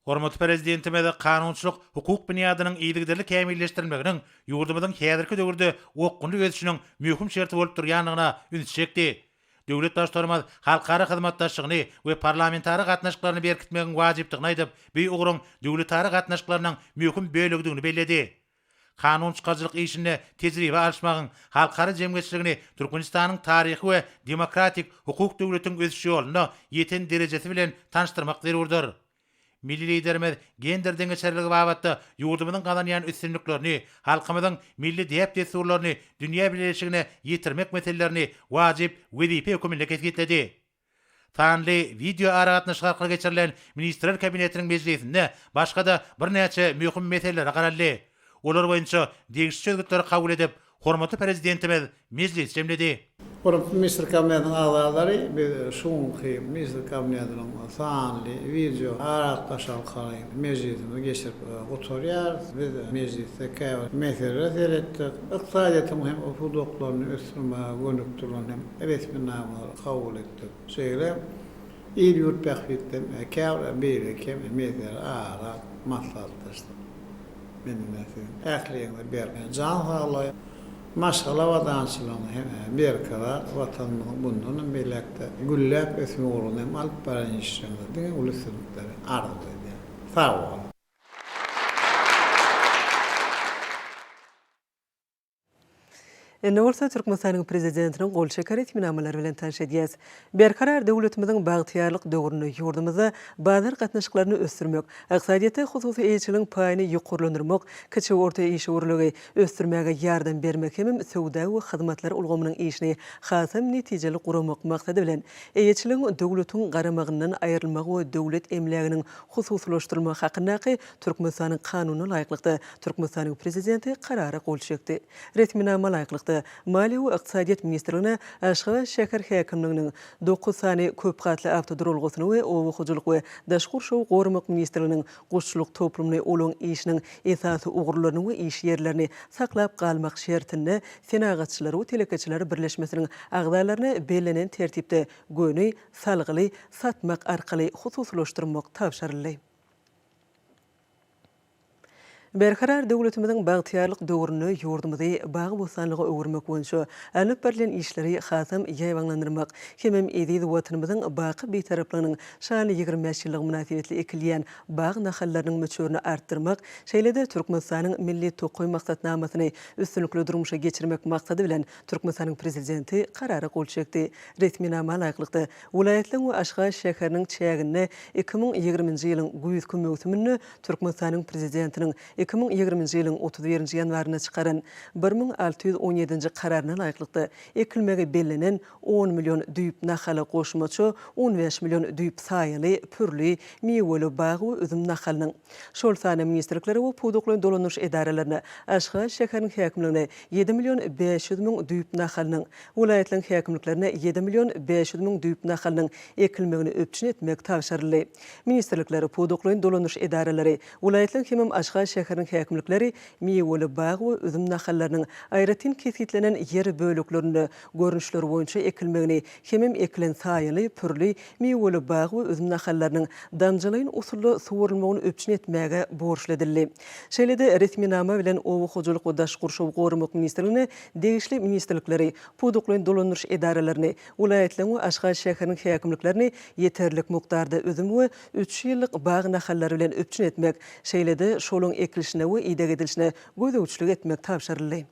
Hormatly Prezidentimiz kanunçylyk hukuk binýadynyň yzygiderli kämilleşdirilmeginiň ýurdumyzyň häzirki döwürde okgunly ösüşiniň möhüm şerti bolup durýandygyna ünsi çekdi. Döwlet Baştutanymyz halkara hyzmatdaşlygyny we parlamentara gatnaşyklaryny berkitmegiň wajypdygyny aýdyp, bu ugruň döwletara gatnaşyklarynyň möhüm bölegidigini belledi. Kanun çykaryjylyk işinde tejribe alyşmagyň halkara jemgyýetçiligini Türkmenistanyň taryhy we demokratik hukuk döwletiň ösüş ýolunda ýeten derejesi bilen tanyşdyrmak zerurdyr. Milli Liderimiz gender deňeçerligi babatda ýurdumyzyň gazanýan üstünliklerini, halkymyzyň milli däp-dessurlaryny dünýä bileleşigine ýetirmek meselelerini wajyp wezipe höküminde kesgitledi. Sanly wideoaragatnaşyk arkaly geçirilen Ministrler Kabinetiniň mejlisinde başga-da birnäçe möhüm meselelere garaldy. Olar boýunça degişli çözgütleri kabul edip, hormatly Prezidentimiz mejlisi jemledi. Hormatly Ministrler Kabinetiniň agzalary, biz şu günki Ministrler Kabinetiniň sanly wideoaragatnaşyk arkaly mejlisimizi geçirip gutarýarys. Biz mejlisde käbir meselelere seretdik. Ykdysadyýetiň hem pudaklaryny ösdürmäge gönükdirilen hem resminamalary kabul etdik. Şeýle hem il-ýurt bähbitli hem käbir beýleki hem meseleleri ara alyp maslahatlaşdyk. Men ine siziň ähliňize berk jan saglygy, maşgala abadançylygyny hem berkarar Watanymyzyň mundan hem beýläk-de gülläp ösmegi ugrunda hem alyp barýan işleriňizde diňe uly üstünlikleri arzuw edýän. Sag boluň! Indi bolsa Türkmenistanyň Prezidentiniň gol çeken resminamalary bilen tanyş edýäs. Berkarar döwletimiziň bagtyýarlyk döwründe ýurdumyzda bazar gatnaşyklaryny ösdürmek, ykdysadyýetde hususy eýeçiligiň paýyny ýokarlandyrmak, kiçi we orta işewürligi ösdürmäge ýardam bermek hemem söwda we hyzmatlar ulgamynyň işini hasam netijeli guramak maksady bilen, eýeçiligiň döwletiň garamagyndan aýrylmagy we döwlet emläginiň hususylaşdyrylmagy hakyndaky Türkmenistanyň Kanunyna laýyklykda, Türkmenistanyň Prezidenti Karara gol çekdi. Resminama laýyklykda, Maliýe we ykdysadyýet ministrligine Aşgabat şäher häkimliginiň dokuz sany köp gatly awtoduralgasyny we Oba hojalyk we daşky gurşawy goramak ministrliginiň guşçulyk toplumyny olaryň işiniň esasy ugurlaryny we iş ýerlerini saklap galmak şertinde Senagatçylar we telekeçiler birleşmesiniň agzalaryna bellenen tertipde göni salgyly satmak arkaly hususylaşdyrmak tabşyryldy. Berkarar döwletimiziň bagtyýarlyk döwründe ýurdumyzy bagy-bossanlyga öwürmek boýunça alnyp barylýan işleri hasam ýaýbaňlandyrmak hemem eziz Watanymyzyň baky Bitaraplygynyň şanly 25 ýyllygy mynasybetli ekilýän bag nahallarynyň möçberini artdyrmak, şeýle-de Türkmenistanyň Milli tokaý maksatnamasyny üstünlikli durmuşa geçirmek maksady bilen Türkmenistanyň Prezidenti Karara gol çekdi. Resminama laýyklykda, welaýatlaryň we Aşgabat şäheriniň çäginde 2020-nji ýylyň güýzki möwsüminde Türkmenistanyň Prezidentiniň 2020-nji ýylyň 31-nji ýanwarynda çykaran 1617-nji Kararyna laýyklykda, ekilmegi bellenen on million düýp nahala goşmaça 15 million düýp saýaly, pürli, miweli bag we üzüm nahalynyň, şol sanda ministrliklere we pudaklaýyn dolandyryş edaralaryna, Aşgabat şäheriniň häkimligine ýedi million 500 müň düýp nahalynyň, welaýatlaryň häkimliklerine ýedi million 500 müň düýp nahalynyň ekilmegini üpjün etmek tabşyryldy. Ministrlikler, pudaklaýyn dolandyryş edaralary, welaýatlaryň hemem Aşgabat şäheriniň häkimlikleri miweli bag we üzüm nahallarynyň aýratyn kesgitlenen ýer böleklerinde görnüşleri boýunça ekilmegini hemem ekilen saýaly, pürli, miweli bag we üzüm nahallarynyň damjalaýyn usulda suwarylmagyny üpjün etmäge borçly edildi. Şeýle-de resminama bilen Oba hojalyk we daşky gurşawy goramak ministrligine degişli ministrlikleri, pudaklaýyn dolandyryş edaralaryny, welaýatlaryň we Aşgabat şäheriniň häkimliklerini ýeterlik mukdarda üzüm we üç ýyllyk bag nahallary bilen üpjün etmek, şeýle-de şolaryň ekilişine we ideg edilişine gözegçilik etmek tabşyryldy.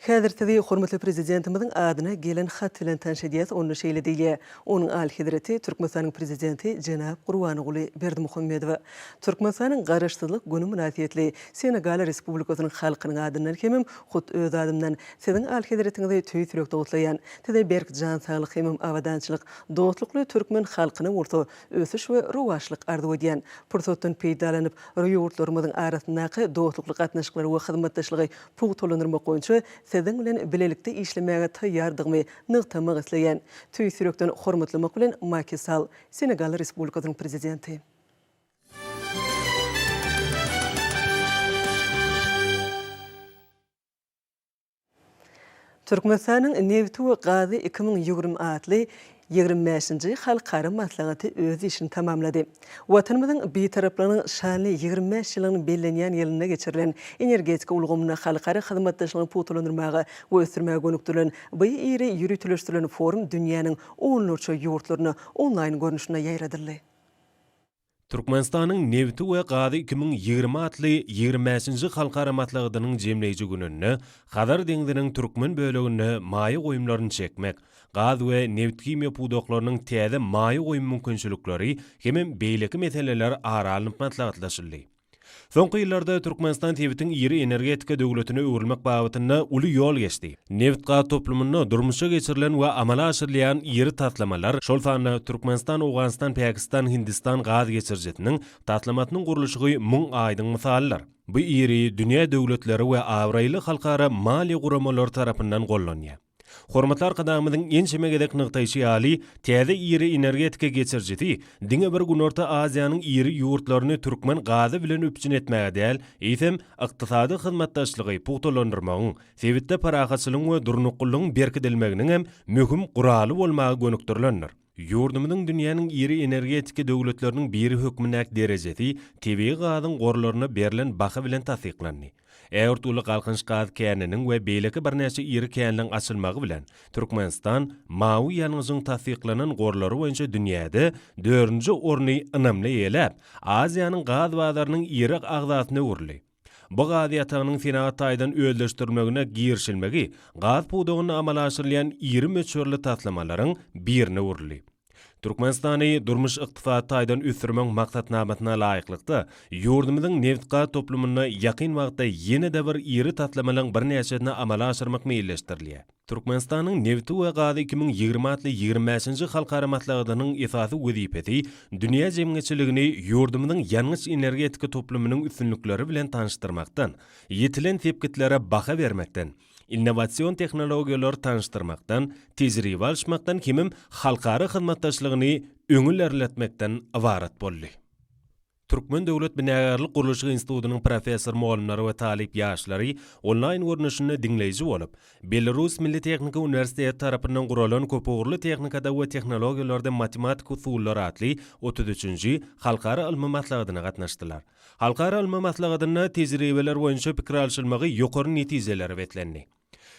Häzir sizi hormatly Prezidentimiziň adyna gelen hat bilen tanyş edýäs, onda şeýle diýilýär, Onuň Alyhezreti Türkmenistanyň Prezidenti jenap Gurbanguly Berdimuhamedowa Türkmenistanyň Garaşsyzlyk güni mynasybetli Senegal Respublikasynyň halkynyň adyndan hemem hut öz adymdan Siziň Alyhezretiňizi tüýs ýürekde gutlaýan. Size berk jan saglyk hemem abadançylyk, dostlukly türkmen halkyna bolsa ösüş we rowaçlyk arzuw edýän. Pursatdan peýdalanyp, ýurtlarymyzyň arasyndaky dostlukly gatnaşyklary we hyzmatdaşlygy pugtalandyrmak boýunça Siziň bilen bilelikde işlemäge taýýardygymy nygtamak isleýän. Tüýs ýürekden hormatlamak bilen, Maki Sall, Senegal Respublikasynyň Prezidenti. Türkmenistanyň nebti we gazy 2020 atly ýigrimi bäşinji halkara maslahaty öz işini tamamlady. Watanymyzyň Bitaraplygynyň şanly 25 ýyllygynyň bellenýän ýylynda geçirilen energetika ulgamynda halkara hyzmatdaşlygyny pugtalandyrmaga we ösdürmäge gönükdirilen bu iri ýöriteleşdirilen forum dünýäniň onlarça ýurtlaryna onlaýn görnüşinde ýaýradyldy. Türkmenistanyň nebti we gazy 2020 atly ýigrimi bäşinji halkara maslahatynyň jemleýji gününde Hazar deňziniň türkmen böleginde maýa goýumlaryny çekmek, gaz we nebithimiýa pudaklarynyň täze maýa goýum mümkinçilikleri hemem beýleki meseleler ara alnyp maslahatlaşyldy. Soňky ýyllarda Türkmenistan sebitiň iri energetika döwletine öwrülmek babatynda uly ýol geçdi. Nebitgaz toplumynda durmuşa geçirilen we amala aşyrylýan iri taslamalar, şol sanda Türkmenistan-Owganystan-Pakistan-Hindistan gaz geçirijisiniň taslamasynyň gurluşygy muň aýdyň mysalydyr. Bu iri dünýä döwletleri we abraýly halkara maliýe guramalary tarapyndan gollanýar. Hormatly Arkadagymyzyň ençeme gezek nygtaýşy ýaly, täze iri energetika geçirijisi diňe bir Günorta Aziýanyň iri ýurtlaryny türkmen gazy bilen üpjün etmäge däl, eýsem, ykdysady hyzmatdaşlygy pugtalandyrmagyň, sebitde parahatçylygyň we durnuklylygyň berkidilmeginiň hem möhüm guraly bolmaga gönükdirilendir. Ýurdumyzyň dünýäniň iri energetiki döwletleriniň biri hökmündäki derejesi tebigy gazyň gorlaryna berlen baha bilen tassyklandy. Ägirt uly Galkynyş gaz käniniň we beýleki birnäçe iri känleň açylmagy bilen, Türkmenistan mawy ýangyjyň tassyklanan gorlary boýunça dünýäde dördünji orny ynamly eýeläp, Aziýanyň gaz bazarynyň iri agzasyna öwrüldi. Bu gaz ýatagynyň senagat taýdan özleşdirilmegine girişilmegi gaz pudagynda amala aşyrylýan iri möçberli taslamalaryň birine öwrüldi. Türkmenistany durmuş-ykdysady taýdan ösdürmegiň maksatnamasyna laýyklykda, ýurdumyzyň nebitgaz toplumynda ýakyn wagtda ýene-de bir iri taslamalaryň birnäçesini amala aşyrmak meýilleşdirilýär. Türkmenistanyň nebti we gazy 2020 atly ýigrimi bäşinji halkara maslahatynyň esasy wezipesi dünýä jemgyýetçiligini ýurdumyzyň ýangyç-energetika toplumynyň üstünlikleri bilen tanyşdyrmakdan, ýetilen sepgitlere baha bermekden, innowasion tehnologiýalary tanyşdyrmakdan, tejribe alyşmakdan hemem halkara hyzmatdaşlygyny öňe ilerletmekden ybarat boldy. Türkmen döwlet binagärlik-gurluşyk institutynyň professor-mugallymlary we talyp ýaşlary onlaýn görnüşinde diňleýji bolup, Belarus Milli tehniki uniwersiteti tarapyndan guralan Köpugurly tehnikada we tehnologiýalarda matematiki usullar atly 33-nji halkara ylmy maslahatyna gatnaşdylar. Halkara ylmy maslahatynda tejribeler boýunça pikir alşylmagy ýokary netijelere beslendi.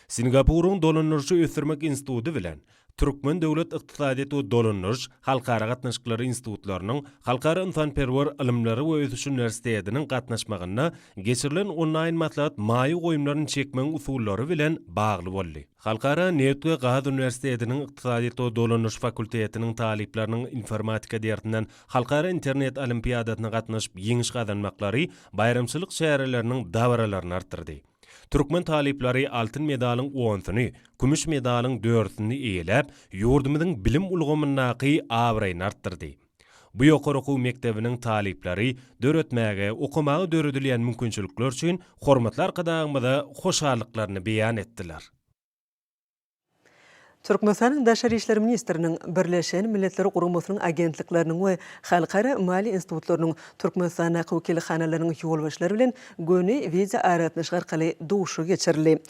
Singapuryň Dolandyryşy ösdürmek instituty bilen Türkmen döwlet ykdysadyýet we dolandyryş, halkara gatnaşyklary institutlarynyň, Halkara ynsanperwer ylymlary we ösüş uniwersitetiniň gatnaşmagynda geçirilen onlaýn maslahat maýa goýumlaryny çekmegiň usullary bilen bagly boldy. Halkara nebit we gaz uniwersitetiniň ykdysadyýet we dolandyryş fakultetiniň talyplarynyň informatika dersinden halkara internet olimpiadasyna gatnaşyp ýeňiş gazanmaklary baýramçylyk çäreleriniň dabaralaryny artdyrdy. Türkmen talyplary altyn medalyň onsuny, kümüş medalyň dördüsini eýeläp, ýurdumyzyň bilim ulgamyndaky abraýyny artdyrdy. Bu ýokary okuw mekdebiniň talyplary döretmäge, okamaga döredilýän mümkinçilikler üçin hormatly Arkadagymyza hoşallyklaryny beýan etdiler. Türkmenistanyň Daşary işler ministriniň, Birleşen Milletler Guramasynyň agentlikleriniň we halkara maliýe institutlarynyň Türkmenistandaky wekilhanalarynyň ýolbaşçylary bilen göni wideoaragatnaşyk arkaly duşuşygy geçirildi.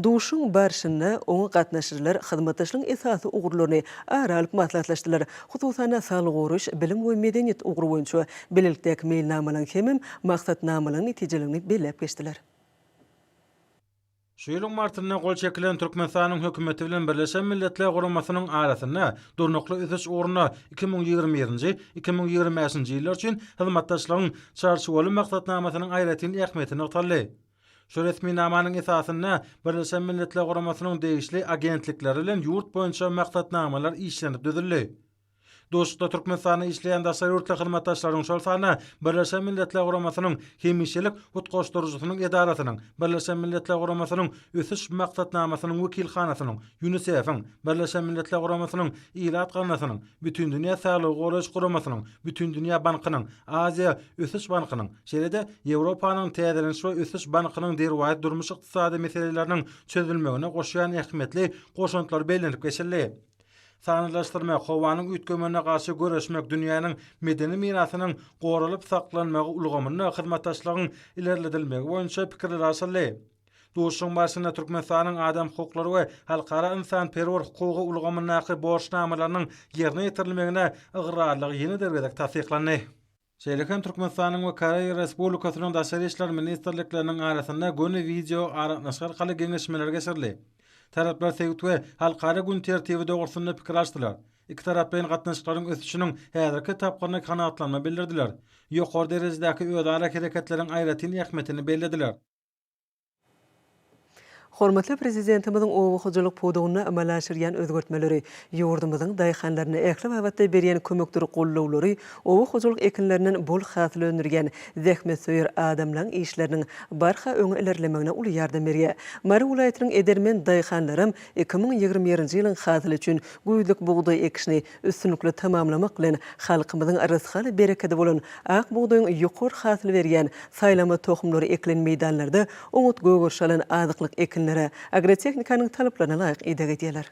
Duşuşygyň barşynda oňa gatnaşyjylar hyzmatdaşlygyň esasy ugurlaryny ara alyp maslahatlaşdylar. Hususan-da, saglygy goraýyş, bilim we medeniýet ugry boýunça bilelikdäki meýilnamalaryň hemem maksatnamalaryň netijeliligini belläp geçdiler. Şu ýylyň martynda gol çekilen Türkmenistanyň Hökümeti bilen Birleşen Milletler Guramasynyň arasynda Durnukly ösüş ugrunda 2021-nji, 2025-nji ýyllar üçin hyzmatdaşlygyň Çarçuwaly maksatnamasynyň aýratyn ähmiýeti nygtaldy. Şu resminamanyň esasynda Birleşen Milletler Guramasynyň degişli agentlikleri bilen ýurt boýunça maksatnamalar işlenip düzüldi. Duşuşykda Türkmenistanda işleýän daşary ýurtly hyzmatdaşlaryň, şol sanda Birleşen Milletler Guramasynyň Hemişelik utgaşdyryjysynyň edarasynyň, Birleşen Milletler Guramasynyň Ösüş Maksatnamasynyň wekilhanasynyň, Ýunisef-iň, Birleşen Milletler Guramasynyň Ilat gaznasynyň, Bütindünýä Saglygy goraýyş guramasynyň, Bütindünýä bankynyň, Aziýa ösüş bankynyň, şeýle-de Ýewropanyň Täzeleniş we ösüş bankynyň derwaýys durmuş-ykdysady meseleleriniň çözülmegine goşýan ähmiýetli goşantlary bellenip geçildi. Sanlylaşdyrmak, howanyň üýtgemegine garşy göreşmek, dünýäniň medeni mirasynyň goralyp saklanmagy ulgamynda hyzmatdaşlygyň ilerledilmegi boýunça pikirler alşyldy. Duşuşygyň barşynda Türkmenistanyň adam hukuklary we halkara ynsanperwer hukugy ulgamyndaky borçnamalarynyň ýerine ýetirilmegine ygrarlygy ýene-de bir gezek tassyklandy. Şeýle hem Türkmenistanyň we Koreýa Respublikasynyň Daşary işler ministrlikleriniň arasynda göni wideo aragatnaşyk arkaly geňeşmeler geçirildi. Taraplar sebit we halkara gün tertibi dogrusynda pikir alşdylar. Ikitaraplaýyn gatnaşyklaryň ösüşiniň häzirki tapgyryna kanagatlanma bildirdiler. Ýokary derejedäki özara hereketleriň aýratyn ähmiýetini bellediler. Hormatly Prezidentimiziň oba hojalyk pudagynda amala aşyrýan özgertmeleri, ýurdumyzyň daýhanlaryna ähli babatda berýän kömekdir gollawlary oba hojalyk ekinlerinden bol hasyl öndürýän zähmetsöýer adamlaryň işleriniň barha öňe ilerlemegine uly ýardam berýär. Mary welaýatynyň edermen daýhanlaram 2021-nji ýylyň hasyly üçin güýzlük bugdaý ekişini üstünlikli tamamlamak bilen, halkymyzyň rysgal-berekedi bolan ak bugdaýyň ýokary hasyl berýän saýlama tohumlary ekilen meýdanlarda oňat gögeriş alan azyklyk ekinlere agrotehnikanyň talaplaryna laýyk ideg edýärler.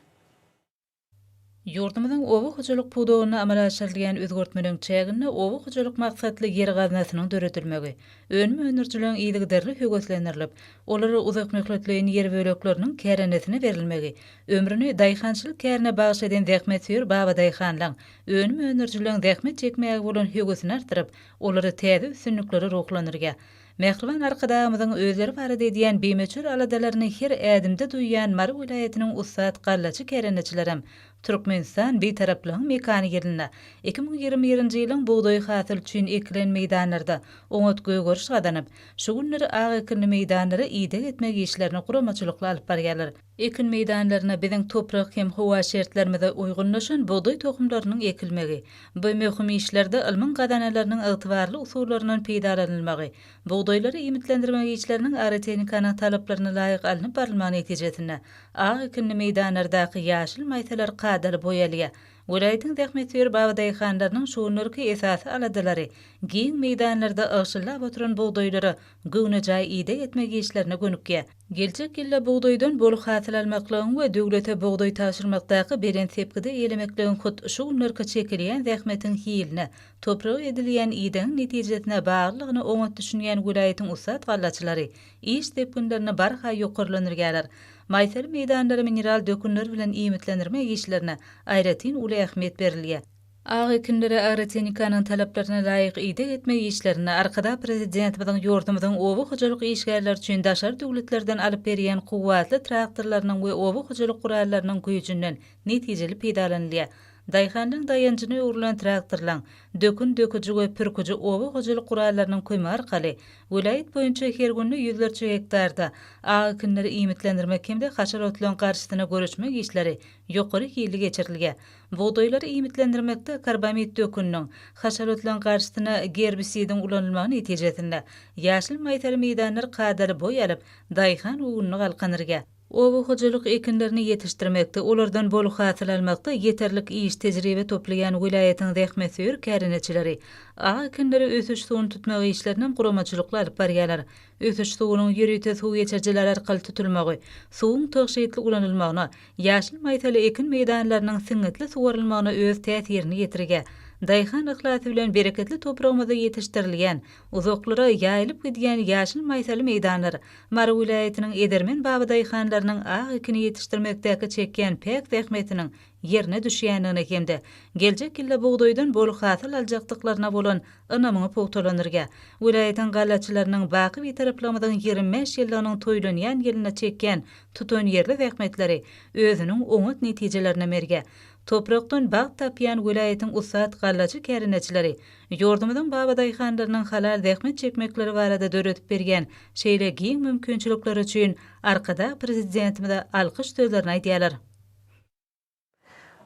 Ýurdumyzyň oba hojalyk pudagynda amala aşyrylýan özgertmeleriň çäginde oba hojalyk maksatly ýer gaznasynyň döredilmegi, önüm öndürijileriň yzygiderli höweslendirilip, olara uzakmöhletleýin ýer bölekleriniň kärendesine berilmegi, Ömrüni daýhançylyk kärine bagyş eden zähmetsöýer babadaýhanlaň, önüm öndürijileriň zähmet çekmäge bolan höwesini artdyryp, olary täze üstünliklere ruhlandyrýar. Mähriban Arkadagymyzyň özleri barada edýän bimöçber aladalaryny her ädimde duýýan Mary welaýatynyň ussat gallaçy kärendeçilerem Türkmenistan, Bitaraplygyň mekany ýylynda, 2021-nji ýylyň bugdaý hasyly üçin ekilen meýdanlarda oňat gögeriş gazanyp, şu günler ak ekinli meýdanlara ideg etmek işlerini guramaçylykly alyp barýarlar. Ekin meýdanlaryna biziň toprak hem howa şertlerimize uýgunlaşan bugdaý tohumlarynyň ekilmegi, bu möhüm işlerde ylmyň gazananlarynyň ygtybarly usullaryndan peýdalanylmagy, bugdaýlary iýmitlendirmek işleriniň agrotehnikanyň talaplaryna laýyk alnyp barylmagy netijesinde, ak ekinli meýdanlardaky ýaşyl maýsalar kadaly boý alýar. Welaýatyň zähmetsöýer babadaýhanlarynyň şu günlerki esasy aladalary giň meýdanlarda ygşyllap oturan bugdaýlara göwnejaý ideg etmek işlerine gönükýär. Geljek ýylda bugdaýdan bol hasyl almaklygyň we döwlete bugdaý tabşyrmakdaky belent sepgidi eýelemekligiň hut şu günlerki çekilýän zähmetiň hiline, topraga edilýän idegiň netijesine baglylygyna oňat düşünýän welaýatyň ussat gallaçylary iş depginlerini barha ýokarlandyrýarlar. Maýsaly meýdanlary mineral dökünler bilen iýmitlendirmek işlerine aýratyn uly ähmiýet berilýär. Ak ekinlere agrotehnikanyň talaplaryna laýyk ideg etmek işlerinde Arkadag Prezidentimiziň ýurdumyzyň oba hojalyk işgärleri üçin daşary döwletlerden alyp berýän kuwwatly traktorlarynyň we oba hojalyk gurallarynyň güýjünden netijeli peýdalanylýar. Daýhanlaryň daýanjyna öwrülen traktorlaryň, dökün döküji we pürküji oba hojalyk gurallarynyň kömegi arkaly welaýat boýunça her günde ýüzlerçe gektarda ak ekinleri iýmitlendirmek hem-de haşal otlaryň garşysyna göreşmek işleri ýokary hilli geçirilýär. Bugdaýlary iýmitlendirmekde karbamid döküniniň, haşal otlaryň garşysyna gerbisidiň ulanylmagy netijesinde ýaşyl maýsaly meýdanlar kadaly boý alyp, daýhan göwnüni galkandyrýar. Oba hojalyk ekinlerini ýetişdirmekde, olardan bol hasyl almakda ýeterlik iş tejribe toplaýan welaýatyň zähmetsöýer kärendeçileri ak ekinlere ösüş suwuny tutmak işlerinem guramaçylykly alyp barýarlar. Ösüş suwunyň ýörite suw geçirijiler arkaly tutulmagy, suwuň tygşytly ulanylmagyna, ýaşyl maýsaly ekin meýdanlarynyň siňňitli suwarylmagyna öz täsirini ýetirýär. Daýhan yhlasy bilen bereketli topragymyzda ýetişdirilýän, uzaklara ýaýylyp gidýän ýaşyl maýsaly meýdanlar Mary welaýatynyň edermen babadaýhanlarynyň ak ekini ýetişdirmekdäki çekýän päk zähmetiniň ýerine düşýändigine hem-de geljek ýylda bugdaýdan bol hasyl aljakdyklaryna bolan ynamyňy pugtalandyrýar. Welaýatyň gallaçylarynyň baky Bitaraplygymyzyň 25 ýyllygynyň toýlanýan ýylynda çekýän tutanýerli zähmetleri özüniň oňat netijelerine merge. Toprakdan bagt tapýan welaýatyň ussat gallaçy kärendeçileri ýurdumyzyň babadaýhanlarynyň halal zähmet çekmekleri barada döredip berýän şeýle giň mümkinçilikleri üçin Arkadag Prezidentimize alkyş sözlerini aýdýarlar.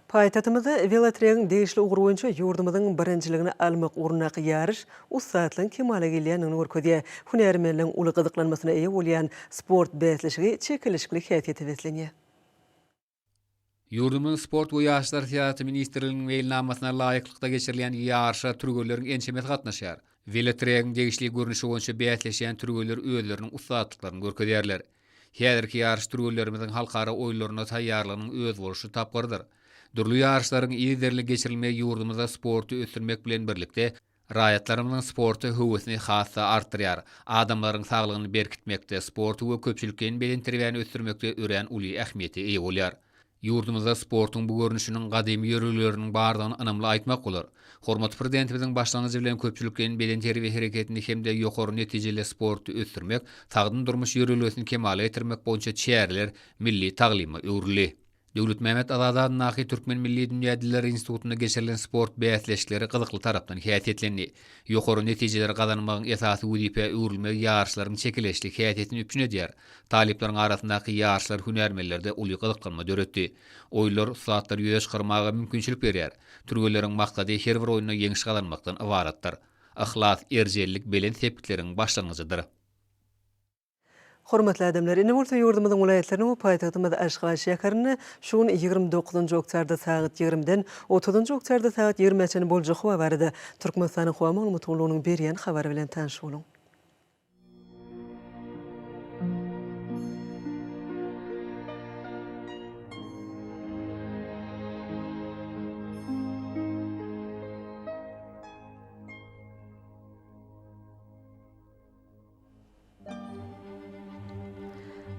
Paýtagtymyzda welotregiň degişli ugry boýunça ýurdumyzyň birinjiligini almak ugrundaky ýaryş ussatlygyň kemala gelýändigini görkezýär. Hünärmenleň uly gyzyklanmasyna eýe bolýan sport bäsleşigi çekeleşikli häsiýete beslenýär. Ýurdumyzyň Sport we ýaşlar syýasaty ministrliginiň meýilnamasyna laýyklykda geçirilýän ýaryşa türgenleriň ençemesi gatnaşýar. Welotregiň degişli görnüşi boýunça bäsleşýän türgenler özleriniň ussatlyklaryny görkezýärler. Häzirki ýaryş türgenlerimiziň halkara oýunlaryna taýýarlygynyň özboluşly tapgyrydyr. Dürli ýaryşlaryň yzygiderli geçirilmegi ýurdumyzda sporty ösdürmek bilen birlikde, Raýatlarymyzyň sporta höwesini has-da artdyrýar. Adamlaryň saglygyny berkitmekde, sporty we köpçülikleýin bedenterbiýäni ösdürmekde örän uly ähmiýete eýe bolýar. Ýurdumyzda sportuň bu görnüşiniň gadymy ýörelgeleriniň bardygyny ynamly aýtmak bolar. Hormatly Prezidentimiziň başlangyjy bilen köpçülikleýin bedenterbiýe hereketini hem-de ýokary netijeli sporty ösdürmek, sagdyn durmuş ýörelgesini kemala getirmek boýunça çäreler milli taglyma öwrüldi. Döwletmämmet Azady adyndaky Türkmen milli dünýä dilleri institutynda geçirilen sport bäsleşikleri gyzykly tarapdan häsiýetlendi. Ýokary netijeleri gazanmagyň esasy wezipä öwrülmegi ýaryşlaryň çekeleşli häsiýetini üpjün edýär. Talyplaryň arasyndaky ýaryşlar hünärmenlerde uly gyzyklanma döretdi. Oýunlar ussatlary ýüze çykarmaga mümkinçilik berýär. Türgenleriň maksady her bir oýunda ýeňiş gazanmakdan ybaratdyr. Yhlas, erjellik belent sepgitleriň başlangyjydyr. Hormatly adamlar, indi bolsa ýurdumyzyň welaýatlarynda we paýtagtymyz Aşgabat şäherinde şu gün 29-njy oktýabrda sagat 20-den 30-njy oktýabrda sagat 20-ä çenli boljak howa barada Türkmenistanyň Howa maglumat gullugynyň berýän habary bilen tanyş boluň.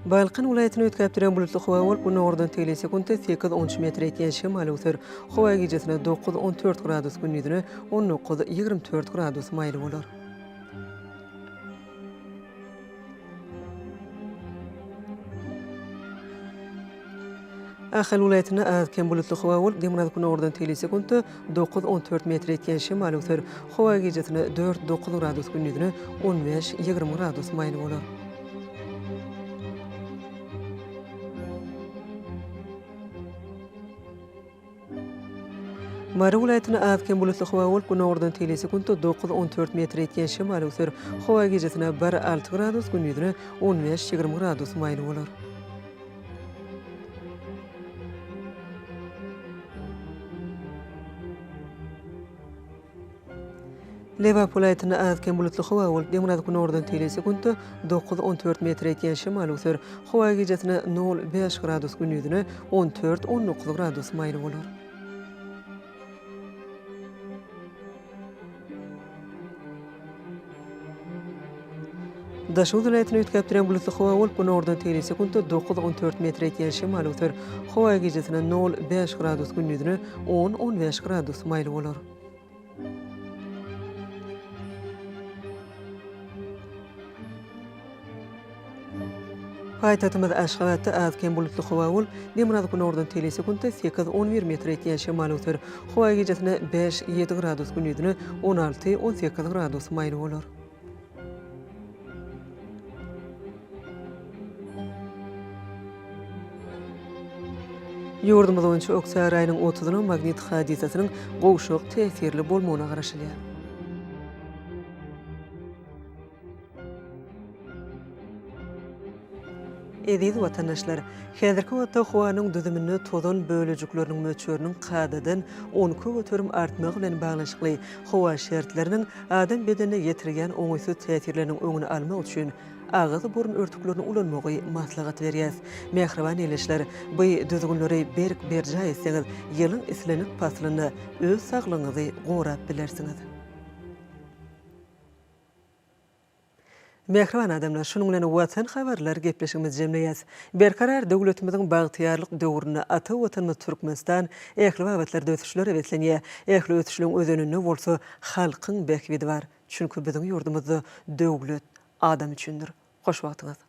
Balkan welaýatyny üýtgäp durýan bulutly howa bolup, günordan tegelek sekuntda sekiz-on üç metre ýetýän şemal öwser. Howa gijesine dokuz-on dört gradus, gündizine on dokuz, 24 gradus maýyl bolar. Ahal welaýatynda az-kem bulutly howa bolup, demirgazyk-günordan tegelek sekuntda dokuz, on dört metre ýetýän şemal öwser. Howa gijesine dört, dokuz gradus, gündizine on bäş, 20 gradus maýyl bolar. Mary welaýatynda az-kem bulutly howa bolup, günordan tegelek sekuntda dokuz, on dört metre ýetýän şemal öwser. Howa gijesine bir, alty gradus, gündizine on bäş, 20 gradus maýyl bolar. Lebap welaýatynda az-kem bulutly howa bolup, demirgazyk-günordan teýle sekuntda dokuz, on dört metre ýetýän şemal öwser. Howa gijesine nol, bäş gradus, gündizine on dört, on dokuz gradus maýyl bolar. Daşoguz welaýatynda üýtgäp durýan bulutly howa bolup, günordan teýle sekuntda dokuz, on dört metre ýetýän şemal öwser. Howa gijesine nol, bäş gradus, gündizine on, on bäş gradus maýyl bolar. Paýtagtymyz Aşgabatda az-kem bulutly howa bolup, demirgazyk-günordan teýle sekuntda sekiz, on bir metre ýetýän şemal öwser. Howa gijesine bäş, ýedi gradus, gündizine on alty, on sekiz gradus maýyl bolar. Ýurdumyz boýunça oktýabr aýynyň otuzyna magnit hadysasynyň gowşak täsirli bolmagyna garaşylýar. Eziz watandaşlar! Häzirki wagtda howanyň düzüminde tozan bölejikleriniň möçberiniň kadadan 12% artmagy bilen baglanyşykly howa şertleriniň adam bedenine ýetirýän oňaýsyz täsirleriniň öňüni almak üçin agyz-burun örtüklerini ulanmagy maslahat berýäs. Mähriban ildeşler, bu düzgünleri berk berjaý etseňiz, ýylyň islendik paslynda öz saglygyňyzy gorap bilersiňiz. Mähriban adamlar, şunuň bilen Watan habarlar gepleşigimizi jemleýäs. Berkarar döwletimiziň bagtyýarlyk döwründe ata Watanymyz Türkmenistan ähli babatlarda ösüşlere beslenýär. Ähli ösüşleň özeninde bolsa halkyň bähbidi bar. Çünki biziň ýurdumyzda döwlet adam üçindir. Hoş wagtyňyz!